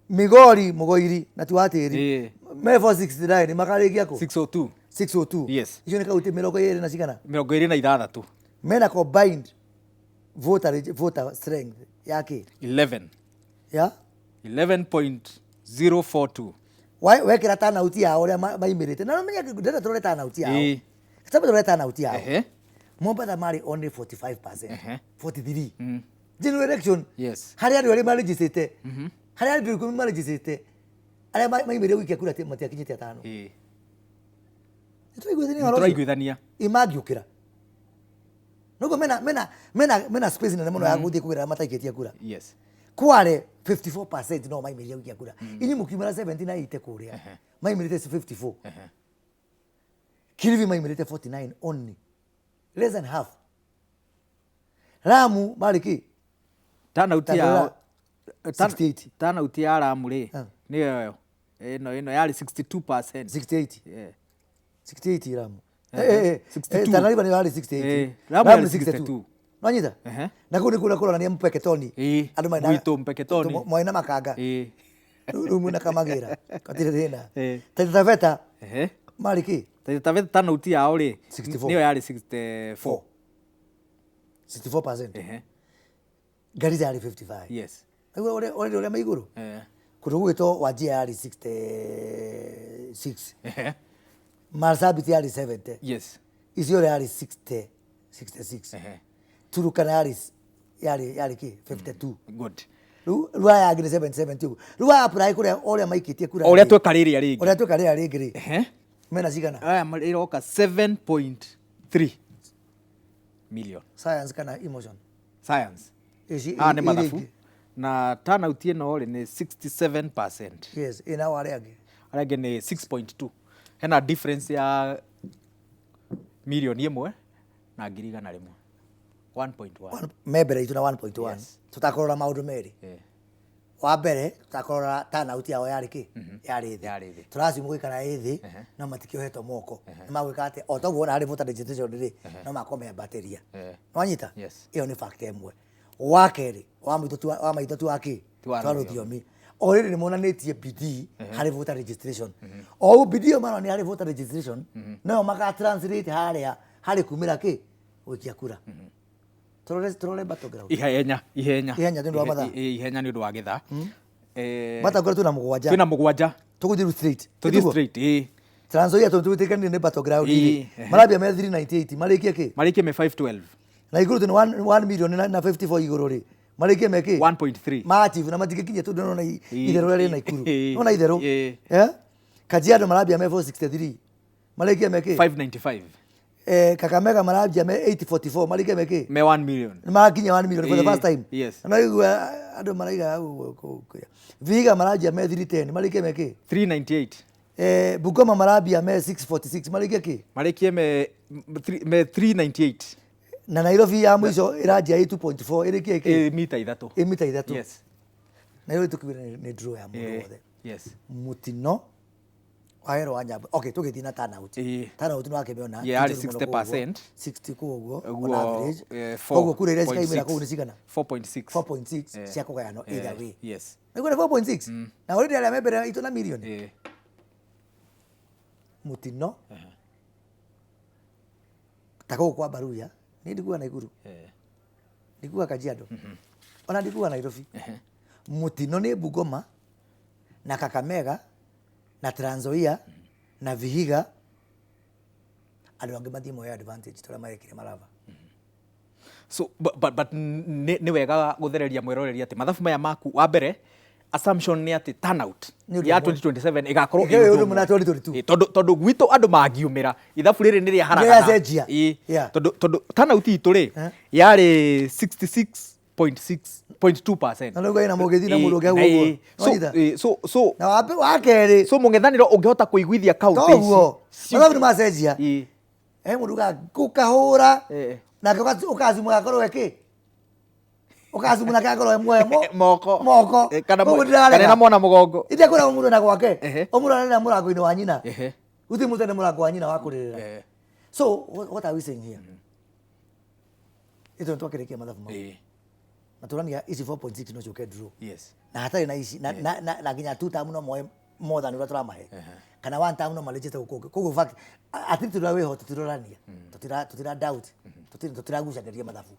Migori Mugoiri na ti wa tĩri Ĩĩ. me 469 makarĩkia kũ? 602. 602. Yes. Icio nĩ kaunti 26 cigana? 26. Mena combined voter strength ya kĩ? 11. Ya? 11.042. Wekĩra turnout yao ũrĩa maimĩrĩte na ũmenye ndĩrenda tũrore turnout yao. Ĩĩ. Kitambo tũrore turnout yao. Ehe. Mombatha marĩ only 45%. Ehe. 43. General election. Yes. Harĩ andũ arĩa marĩnjicĩte. Harĩ andũ 10 marĩnjicĩte. Arĩa maimĩrire gũikia kura matiakinyĩte atano. Ĩĩ. Nĩtũraiguithania ũhoro ũcio? Tũraiguithania. Ĩ mangĩũkĩra. Noguo mena space nene mũno ya gũthiĩ kũgĩra mataikĩtie kura. Yes. Kware 54% no maimĩrire gũikia kura. Inyuĩ mũkiumĩra 70 na 80 kũrĩa. Maimĩrĩte 54. Kilifi maimĩrĩte 49 only. Less than half. Lamu marĩ kĩ? Turnout Tandora, yao 68. Turnout ya Lamu rĩ Ah. nĩyo ĩyo. Ĩno yarĩ 62%. 68. Yeah. 68 Lamu. 62. Tana River nĩ yarĩ 68. Lamu Lamu yarĩ 62. Nwanyita? Ehe. Na kũu nĩ kũrĩa kũronania Mpeketoni. Ĩĩ, Andũ marĩ na- gwitũ Mpeketoni. Mwarĩ na makanga. Ĩĩ. Rĩu mwĩna kamagĩra. Gatirĩ thĩna. Ĩĩ. Taita Taveta Ehe. marĩ kĩ? Taita Taveta turnout yao rĩ 64. nĩyo yarĩ 64. 64%. Ehe. Garissa yarĩ 55. Yes. Rĩu ũrĩa me igũrũ. Eh. Kũndũ gũgwĩtwo Wajir yarĩ 66. Ehe. Marsabit yarĩ 70. Yes. Isiolo yarĩ 60, 66. Ehe. Turukana yarĩ kĩ? 52. Good. Rĩu aya angĩ nĩ 77 ũguo. Rĩu aya apply kũrĩa ũrĩa maikĩtie kura. O ũrĩa tweka rĩrĩa rĩngĩ. Ũrĩa tweka rĩrĩa rĩngĩ rĩ. Ehe. Mena cigana? Aya ĩroka 7.3 million. Science kana emotion? Science. Ici- Aya nĩ iria mathabu. ingĩ. Na turnout ĩno rĩ nĩ 67%. Yes, ĩna arĩa angĩ. Arĩa angĩ nĩ 6.2. Hena difference ya milioni 1 na 100,000. 1.1. Me mbere itũ na 1.1. Yes. Tũtakũrora maũndũ merĩ. Yeah. Wa mbere tũtakũrora turnout yao yarĩ kĩ? Yarĩ thĩ. Yarĩ thĩ. Tũracimu gũikara ĩ thĩ no matikĩohetwo moko. Nĩ magwĩka atĩ o toguo wona harĩ voter registration rĩ no makorwo meambatĩria. Nĩwanyita? Yes. Ĩyo nĩ fact ĩmwe. Wa kerĩ wa maitho tu wa kĩ? Ti wa Twa rũthiomi. rũthiomi. Already nĩ monanĩtie bidii harĩ voter registration. O bidii ĩyo maronania harĩ voter registration noyo maka translate harĩa harĩ kumĩra kĩ gũikia kura. Tũrore tũrore battleground. Ihenya ihenya. Ihenya nĩ ũndũ wa mathaa. Ihenya nĩ ũndũ wa gĩthaa. Battleground twĩna mũgwanja. Twĩna mũgwanja. Tũgũthiĩ rĩu straight. Tũthiĩ Tũguo? straight, ĩĩ. Trans Nzoia tondũ twĩtĩkanire nĩ battleground Ĩĩ, rĩ. Marambia me 398 marĩkie kĩ? Marĩkie me 512. Na igũrũ twĩna 1 million na 54 igũrũ rĩ. Marĩkie me kĩ? 1.3. Ma-achieve na matingĩkinyia tondũ nĩwona itherũ rĩrĩa rĩ Naikuru. Ĩĩ. Nĩwona itherũ? Ĩĩ. Eh? Kajiado marambia me 463. Marĩkie me kĩ? 595. Kakamega marambia me 844. Marĩkie me kĩ? Me 1 million. Nĩ marakinyia 1 million for the Ĩĩ, first time. yes. Na igua andũ maraiga hau kũu kũrĩa. Vihiga marambia me 310. Marĩkie me kĩ? 398. Bungoma marambia me 646. Marĩkie kĩ? Marĩkie me 398. Na Nairobi ya mũico ĩranjia ĩ 2.4 ĩrĩkie kĩ? Ĩ mita ithatũ. Ĩ mita ithatũ. Yes. Nairobi tũkiuga nĩ draw ya mũndũ wothe. Yes. Mũtino waherwo wa Nyambo. Okay, tũgĩthiĩ na turnout. Ĩĩ. Turnout nĩ wakĩmĩona. Yeah, yarĩ ti njũru mũno kũu ũguo. 60%. 60 kũu ũguo on Ũguo, average. Koguo kura iria cikaumĩra 4.6. kũu nĩ cigana? 4.6. 4.6 cia kũgayanwo either way. Yes. Nĩguo nĩ 4.6. Na already arĩa me mbere itũ na million. Mũtino. Ta gũkũ kwa Baruya, niĩ ndikuga Naikuru. Ndikuga Kajiado. Ona ndikuga Nairobi. Mũtino nĩ Bungoma na Kakamega na Trans Nzoia na Vihiga. Andũ angĩ mathiĩ moe advantage tũrĩa marekire Malava. So, but nĩ wega gũthereria mwĩroreri atĩ mathabu maya maku wa mbere assumption nĩ atĩ turnout Nĩ ũndũ ya ũmwe. 2027 ĩgakorwo Ĩgakorwo ĩ ũndũ ũmwe na 2022. Ĩ, tondũ gwitũ andũ mangiumĩra ithabu rĩrĩ nĩ rĩa haragana. Nĩ rĩacenjia. Ĩ, Yeah. tondũ turnout itũ rĩ Eh. yarĩ 66.6.2%. Na rĩu ĩna mũgĩthi na Ĩ, mũndũ ũngĩ na hau ũguo. ĩ, so, Nĩwanyita? ĩ, so Na wa kerĩ. so mũng'ethanĩro ũngĩhota kũiguithia kaunti ici Toguo. Mathabu nĩ macenjia. Ĩ. Mũndũ ugaga ngũkahũra. Nake ũkazumu gakorwo e kĩ? Ũkazumu nake gakorwo e muoe Moko. Moko. Kana Koguo ndĩrarega. kana ena mwana mũgongo. Ithia kwĩra mũndũ na gwake. Ehe. O mũndũ ararĩra mũrango-inĩ wa nyina. Ehe. Gũtirĩ mũndũ ũtarĩ mũrango wa nyina wa kũrĩrĩra. So what are we saying here? Ithuĩ nĩtwakĩrĩkia mathabu mau. Na tũrania ici 4.6 no ciũke draw. Yes. Na hatarĩ na ici, na nginya 2 term no moe more than ũrĩa tũramahe. Kana 1 term no marĩnjĩte gũkũ ũngĩ. Koguo fact, at least tũrĩa wĩho tũtirorania. Tũtira doubt. Tũtiragucanĩria mathabu.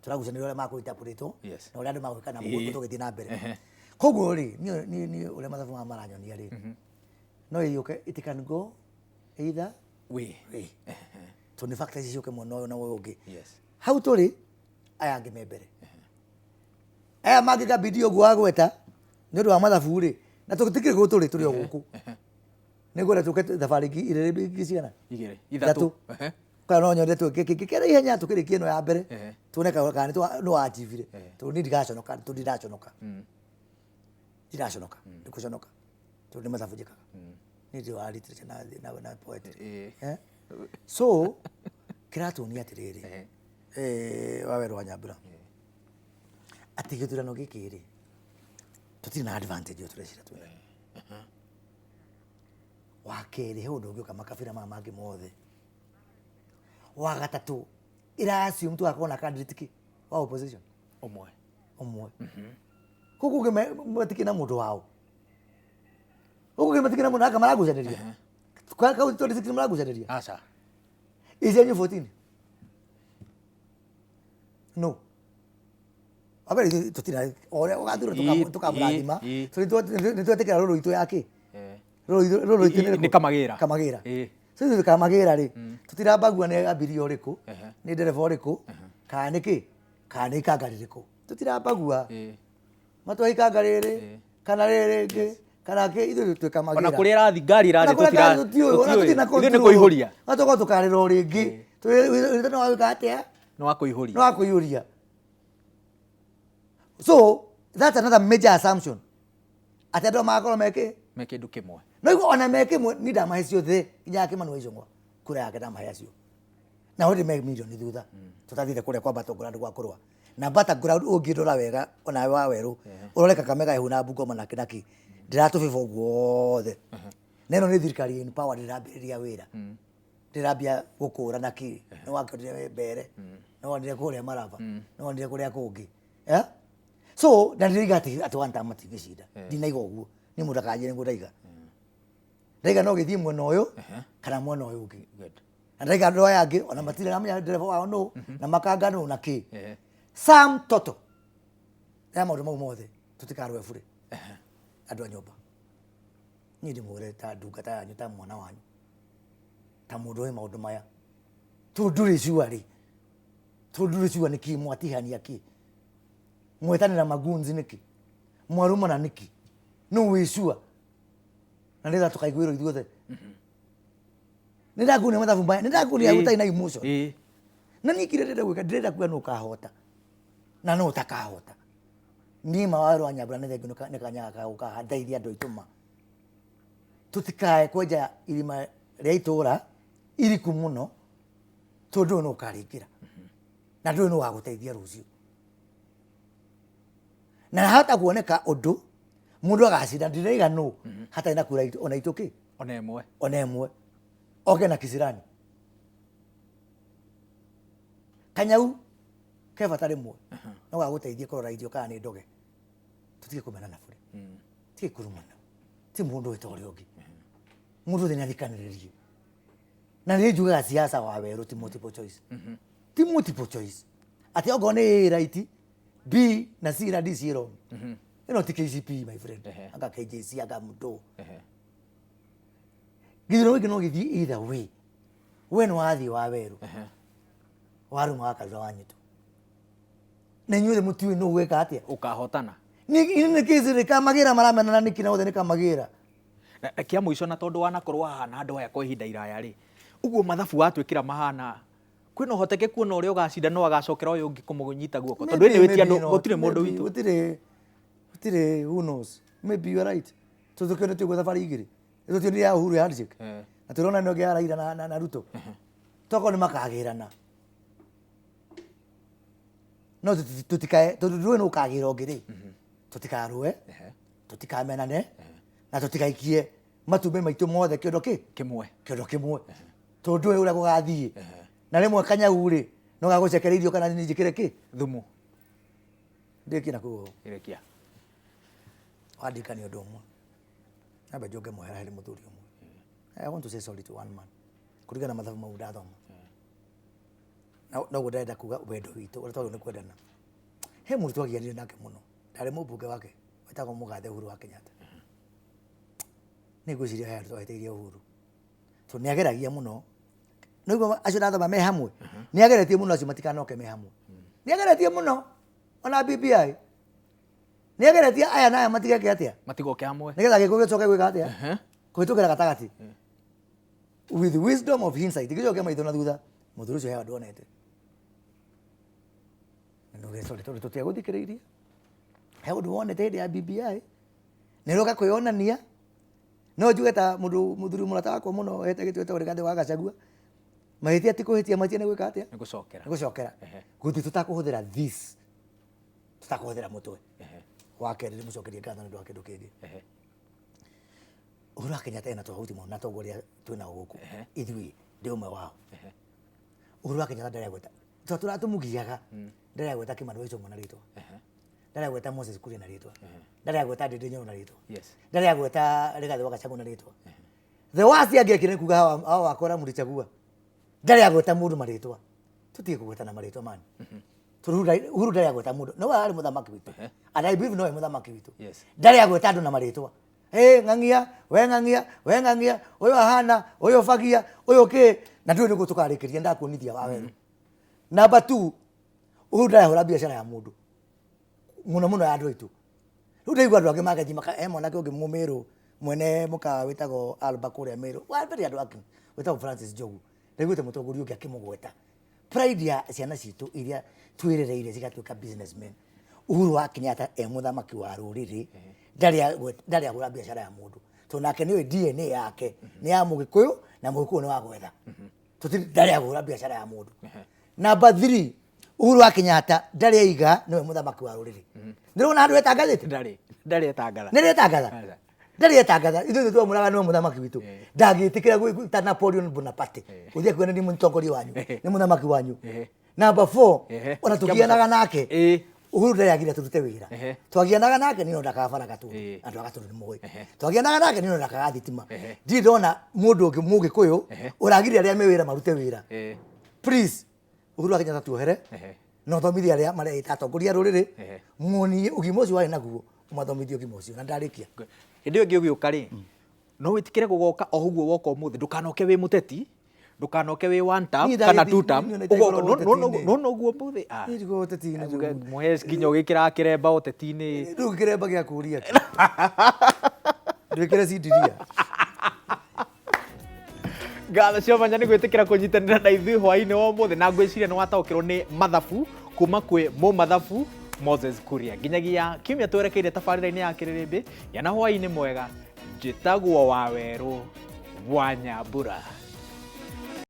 Tũragucanĩria ũrĩa makũinterpretwo Yes. na ũrĩa andũ magwĩka na Ĩĩ. mũguo tũgĩthiĩ na mbere. Koguo rĩ, niĩ ũrĩa mathabu maya maranyonia rĩ, no ĩyũke, it can go either way. Way. Tondũ nĩ factors ciũke mwena ũyũ na ũyũ ũngĩ. Yes. Hau tũrĩ, aya angĩ me mbere. Aya mangĩka bidii ũguo wagweta, nĩ ũndũ wa mathabu rĩ, na tũtikĩrĩ kũu tũrĩ, tũrĩ o gũkũ. Nĩ ngwenda tũke thabarĩ ingĩ igĩrĩ ingĩ cigana? Igĩrĩ. Ithatũ. Ithatũ. Ehe. Kana no nyende twĩke kĩngĩ kĩrĩa ihenya tũkĩrĩkie ĩno ya mbere. Ehe. Tuone kana nĩ wa-achieve-ire. Tondũ niĩ ndigaconoka, tondũ ndiraconoka. Ndiraconoka, ndikũconoka. Tondũ nĩ mathabu njĩkaga. Niĩ ndĩ wa literature na poetry. So, kĩratuonia atĩrĩrĩ, wa Werũ wa Nyambura, atĩ gĩthurano gĩkĩ rĩ, tũtirĩ na advantage ĩyo tũreciria twĩnayo. Wa kerĩ, he ũndũ ũngĩũka makabira maya mangĩ mothe. Wa gatatũ, ĩra assume tũgakorwo na candidate kĩ wa opposition Ũmwe. Ũmwe. Kũu kũngĩ matikĩrĩ na mũndũ wao. Kũu kũngĩ matikĩrĩ na mũndũ anga maragucanĩria. Kwa kaunti 26 maragucanĩria. Aca. Ici 14. No. Wambere ithuĩ tũtirĩ o ũrĩa ũgathura tũkamũrathima. So nĩ twetĩkĩra rũrũ itũ ya kĩ? Rũrũ itũ, rũrũ itũ nĩ Nĩ Kamagĩra. Kamagĩra. So ithuĩ Kamagĩra rĩ, tũtirambagua nĩ abiria ũrĩkũ, nĩ ndereba ũrĩkũ, kana nĩ kĩ, kana nĩ ikanga rĩrĩkũ. Tũtirambagua. Matwahe ikanga rĩrĩ, kana rĩrĩ rĩngĩ, kana kĩ, ithuĩ twĩ Kamagĩra. Ona kũrĩa ĩrathiĩ ngari ĩrathiĩ Ona kũrĩa ngari tũtiũĩ, ona tũtirĩ na tũtiũĩ. Ithuĩ nĩ control. kũihũria. Ona tũkorwo tũkarĩra o rĩngĩ. Tũrĩ no wagwĩka atĩa? Nĩ wa kũihũria. Nĩ wa kũihũria. So, that's another major assumption. Atĩ andũ magakorwo me kĩ? Me kĩndũ kĩmwe. No igua ona me kĩmwe, niĩ ndamahe ciothe, nginya Kĩmani wa Icũng'wa, kura yake ndamahe acio. Na already me milioni thutha. Tũtathiĩte kũrĩa kwa battleground gwa kũrũa. Na battleground ũngĩndora wega, ona wa Werũ, ũrore Kakamega Ehu na Bungoma na kĩ na kĩ. Ndĩratũbĩba ũguo wothe. Na ĩno nĩ thirikari in power ndĩrambĩrĩria wĩra. Ndĩrambia gũkũra na kĩ. Nĩ wakĩonire Mbere, nĩ wonire kũrĩa Maraba, nĩ wonire kũrĩa kũngĩ. So na ndĩroiga atĩ atĩ one term matingĩcinda, ndinaiga ũguo nĩ mũndũ akanjĩre nĩguo ndaiga. Ndaiga no gĩthiĩ mwena ũyũ kana mwena ũyũ ũngĩ. Good. Na ndaiga andũ aya angĩ ona matirĩ ramenya ndereba wao nũ na makanga nũ na kĩ. Ehe. Sam toto ya maũndũ mau mothe, tũtikarũe burĩ andũ a nyũmba. Niĩ ndĩmwĩre ta ndungata yanyu, ta mwana wanyu, ta mũndũ ũĩ maũndũ maya, tondũ ndũrĩ cua rĩ, tondũ ndũrĩ cua nĩkĩ mwatihania kĩ, mwetanĩra magunzi nĩkĩ, mwarumana nĩkĩ, nũ wĩ cua na nĩgetha tũkaiguĩrwo ithuothe. Nĩ ndakuonia mathabu maya, nĩ ndakuonia gũtarĩ na emotion. Na niĩ kĩrĩa ndĩrenda gwĩka, ndĩrenda kuga nũ ũkahota na nũ ũtakahota. Niĩ ma wa Nyambura, nĩ thengiũ nĩ kanya gaka gũka haha ndeithie andũ aitũ ma tũtikae kwenja irima rĩa itũra iriku mũno, tondũ ndũĩ nũ ũkarĩingĩra na ndũĩ nũ ũgagũteithia rũciũ. Na hata kuoneka ũndũ mũndũ agacinda, ndĩraiga nũ hatarĩ na kura ona itũ kĩ ona ĩmwe. Ona ĩmwe oke na kisirani kanyau ke bata rĩmwe no gagũteithie kũrora irio kana nĩ ndoge. Tũtige kũmenana bũrĩ, tige kũrumana, ti mũndũ wĩta ũrĩa ũngĩ, mũndũ othe nĩ athikanĩrĩrie. Na nĩ njugaga siasa wa werũ ti multiple choice, ti multiple choice atĩ okorwo nĩ A right, B na C na D ci wrong. Ĩno ti KCPE, my friend. Anga KJC, anga mũndũ. Gĩthurano gĩkĩ no gĩthiĩ either way. We nĩ wathiĩ wa werũ, waruma wa Karura wa Nyitũ, na inyuothe mũtiũĩ nũ gwĩka atĩa. Ũkahotana. Nĩ kĩcirĩ kamagĩra maramenana nĩkĩ na othe nĩ kamagĩra. Na kĩa mũico, na tondũ wanakorwo haha na andũ aya kwa ihinda iraya rĩ, ũguo mathabu watwĩkĩra mahana, kwĩna ũhotekeku ona ũrĩa ũgacinda no agacokera ũyũ ũngĩ kũmũnyita guoko, tondũ anyway ti andũ, gũtirĩ mũndũ witũ. Gũtirĩ, gũtirĩ, who knows, maybe you are right, tondũ tũkĩonete ũguo thabarĩ igĩrĩ tũtionire ya Uhuru ya handshake na tũrona ĩno ĩngĩ ya Raila na Ruto. Tokorwo nĩ makagĩrana, no tũtikae, tondũ ndũĩ nũ ũkagĩra ũngĩ rĩ, tũtikarũe, tũtikamenane na tũtigaikie matumbĩ maitũ mothe kĩondo kĩ kĩmwe. Kĩondo kĩmwe, tondũ ndũĩ ũrĩa gũgathiĩ. Na rĩmwe kanyau rĩ no gagũcekere irio kana nĩ njĩkĩre kĩ thumu. Ndĩkie na kũu. Ĩrĩkia. Wandikania ũndũ ũmwe, nambe njonge mũhera harĩ mũthuri ũmwe. I want to say sorry to one man kũringana na mathabu mau ndathoma. Na noguo ndĩrenda kuga wendo witũ ũrĩa twagĩrĩirwo nĩ kwendana. He mũndũ twagianire nake mũno, ndarĩ mũmbunge wake wetagwo mũgathe Uhuru wa Kenyatta. Nĩ ngwĩciria he handũ twahĩtĩirie Uhuru, tondũ nĩ ageragia mũno. Nĩguo acio ndathoma me hamwe, nĩ ageretie mũno acio matikanoke me hamwe. Nĩ ageretie mũno ona BBI, nĩ ageretie aya na aya matigeke atĩa? Matigoke hamwe. Nĩgetha gĩkũyũ gĩcoke gwĩka atĩa? Kũhĩtũkĩra gatagatĩ with wisdom of hindsight, gĩcoke maitho na thutha. Mũthuri ũcio he handũ onete na nduge sorry, tondũ tũtiagũthikĩrĩirie. He ũndũ wonete hĩndĩ ya BBI nĩ ũroka kwĩyonania. No njuge ta mũndũ mũthuri mũrata wakwa mũno etagĩtwo, etagwo Rigathĩ wa Gachagua, mahĩtia ti kũhĩtia, mahĩtia nĩ gwĩka atĩa? Nĩ gũcokera. Nĩ gũcokera. Gũthiĩ tũtakũhũthĩra this, tũtakũhũthĩra mũtwe. Wa kerĩ, ndĩmũcokerie ngatho nĩ ũndũ wa kĩndũ kĩngĩ. Uhuru wa Kenyatta ena tofauti mũno na atongoria twĩnao gũkũ. Ithuĩ ndĩ ũmwe wao. Uhuru wa Kenyatta ndarĩ tondũ tũratũmũgiaga, ndarĩ agweta Kimani wa Ichung'wa na rĩtwa, ndarĩ agweta Moses Kuria na rĩtwa, ndarĩ agweta Ndindi Nyoro na rĩtwa, ndarĩ agweta Rigathĩ wa Gachagua na rĩtwa. The worst angĩekire nĩ kuga hawa wakora mũlichagua. Ndarĩ agweta mũndũ marĩtwa. Tũtige kũgwetana marĩtwa mani, tondũ Uhuru ndarĩ agweta mũndũ. No arĩ mũthamaki witũ and I believe nowe mũthamaki witũ. Ndarĩ agweta andũ na marĩtwa. Hey, ng'ang'ia we, ng'ang'ia we, ng'ang'ia ũyũ ahana ũyũ, bagia ũyũ kĩ, na ndũĩ nĩguo tũkarĩkĩria. Ndakuonithia wa werũ. Number two, Uhuru ndarahũra biacara ya mũndũ mũno mũno ya andũ aitũ. Rĩu ndaigua andũ angĩ magethi maka he mwanake ũngĩ mũmĩrũ mwene mũkawa wĩtagwo Alba kũrĩa Mĩrũ wa mbere andũ angĩ wĩtagwo Francis Njogu. Ndaiguĩte mũtongoria ũngĩ akĩmũgweta. Pride ya ciana citũ iria twĩrereire cigatuĩka businessmen. Uhuru wa Kenyatta e mũthamaki wa rũrĩrĩ, ndarĩ agũra biacara ya mũndũ, tondũ nake nĩũĩ DNA yake nĩ ya mũgĩkũyũ na mũgĩkũyũ nĩ wa gwetha. Tũtirĩ, ndarĩ agũra biacara ya mũndũ. Number three, Uhuru wa Kenyatta ndarĩ aiga nĩwe mũthamaki wa rũrĩrĩ. Ndĩrona handũ etangathĩte. Ndarĩ etangatha. Nĩ etangatha, ndarĩ etangatha. Ithuĩ twamwĩraga nĩwe mũthamaki witũ. Ndangĩtĩkĩra ta Napoleon Bonaparte gũthiĩ akiuga nĩ mũtongoria wanyu, nĩ mũthamaki wanyu. Number four, ona tũgianaga nake. Uhuru ndarĩ agira tũrute wĩra. Twagianaga nake nĩ ndakaga bara Gatũndũ. Andũ a Gatũndũ nĩ moĩ. Twagianaga nake nĩ ndakaga thitima. Ndirĩ ndona mũndũ ũngĩ Mũgĩkũyũ ũragiria arĩa me wĩra marute wĩra. Please, Uhuru wa Kenyatta tuohere na ũthomithie arĩa mareĩta atongoria a rũrĩrĩ muonie ũgima ũcio warĩ naguo ũmathomithie ũgima ũcio na ndarĩkia. Hĩndĩ ĩyo ĩngĩ ũgĩũka rĩ, no wĩtĩkĩre gũgoka o ũguo woka ũmũthĩ, ndũkanoke wĩ mũteti, ndũkanoke wĩ one term Niĩ kana ndagĩthiĩ- two term. niĩ nĩ Ũgoka- ndagĩkorwo no- ũteti-inĩ. no ũguo ũmũthĩ, ah. Niĩ ndigũkorwo ũteti-inĩ rĩu. Mũhe nginya ũgĩkĩraga kĩremba ũteti-inĩ. Rĩu kĩremba gĩa kũria kĩ? Ndwĩkĩre cindiria. Ngatho cia mwanya nĩ gwĩtĩkĩra kũnyitanĩra na ithuĩ hwaĩ-inĩ wa ũmũthĩ, na ngwĩciria nĩ wataũkĩrwo nĩ mathabu kuma kwĩ mũmathabu Moses Kuria. Nginyagia kiumia twerekeire tabarĩra-inĩ ya Kĩrĩrĩmbĩ, gĩa na hwaĩ-inĩ mwega. Njĩtagwo Wawerũ wa Nyambura.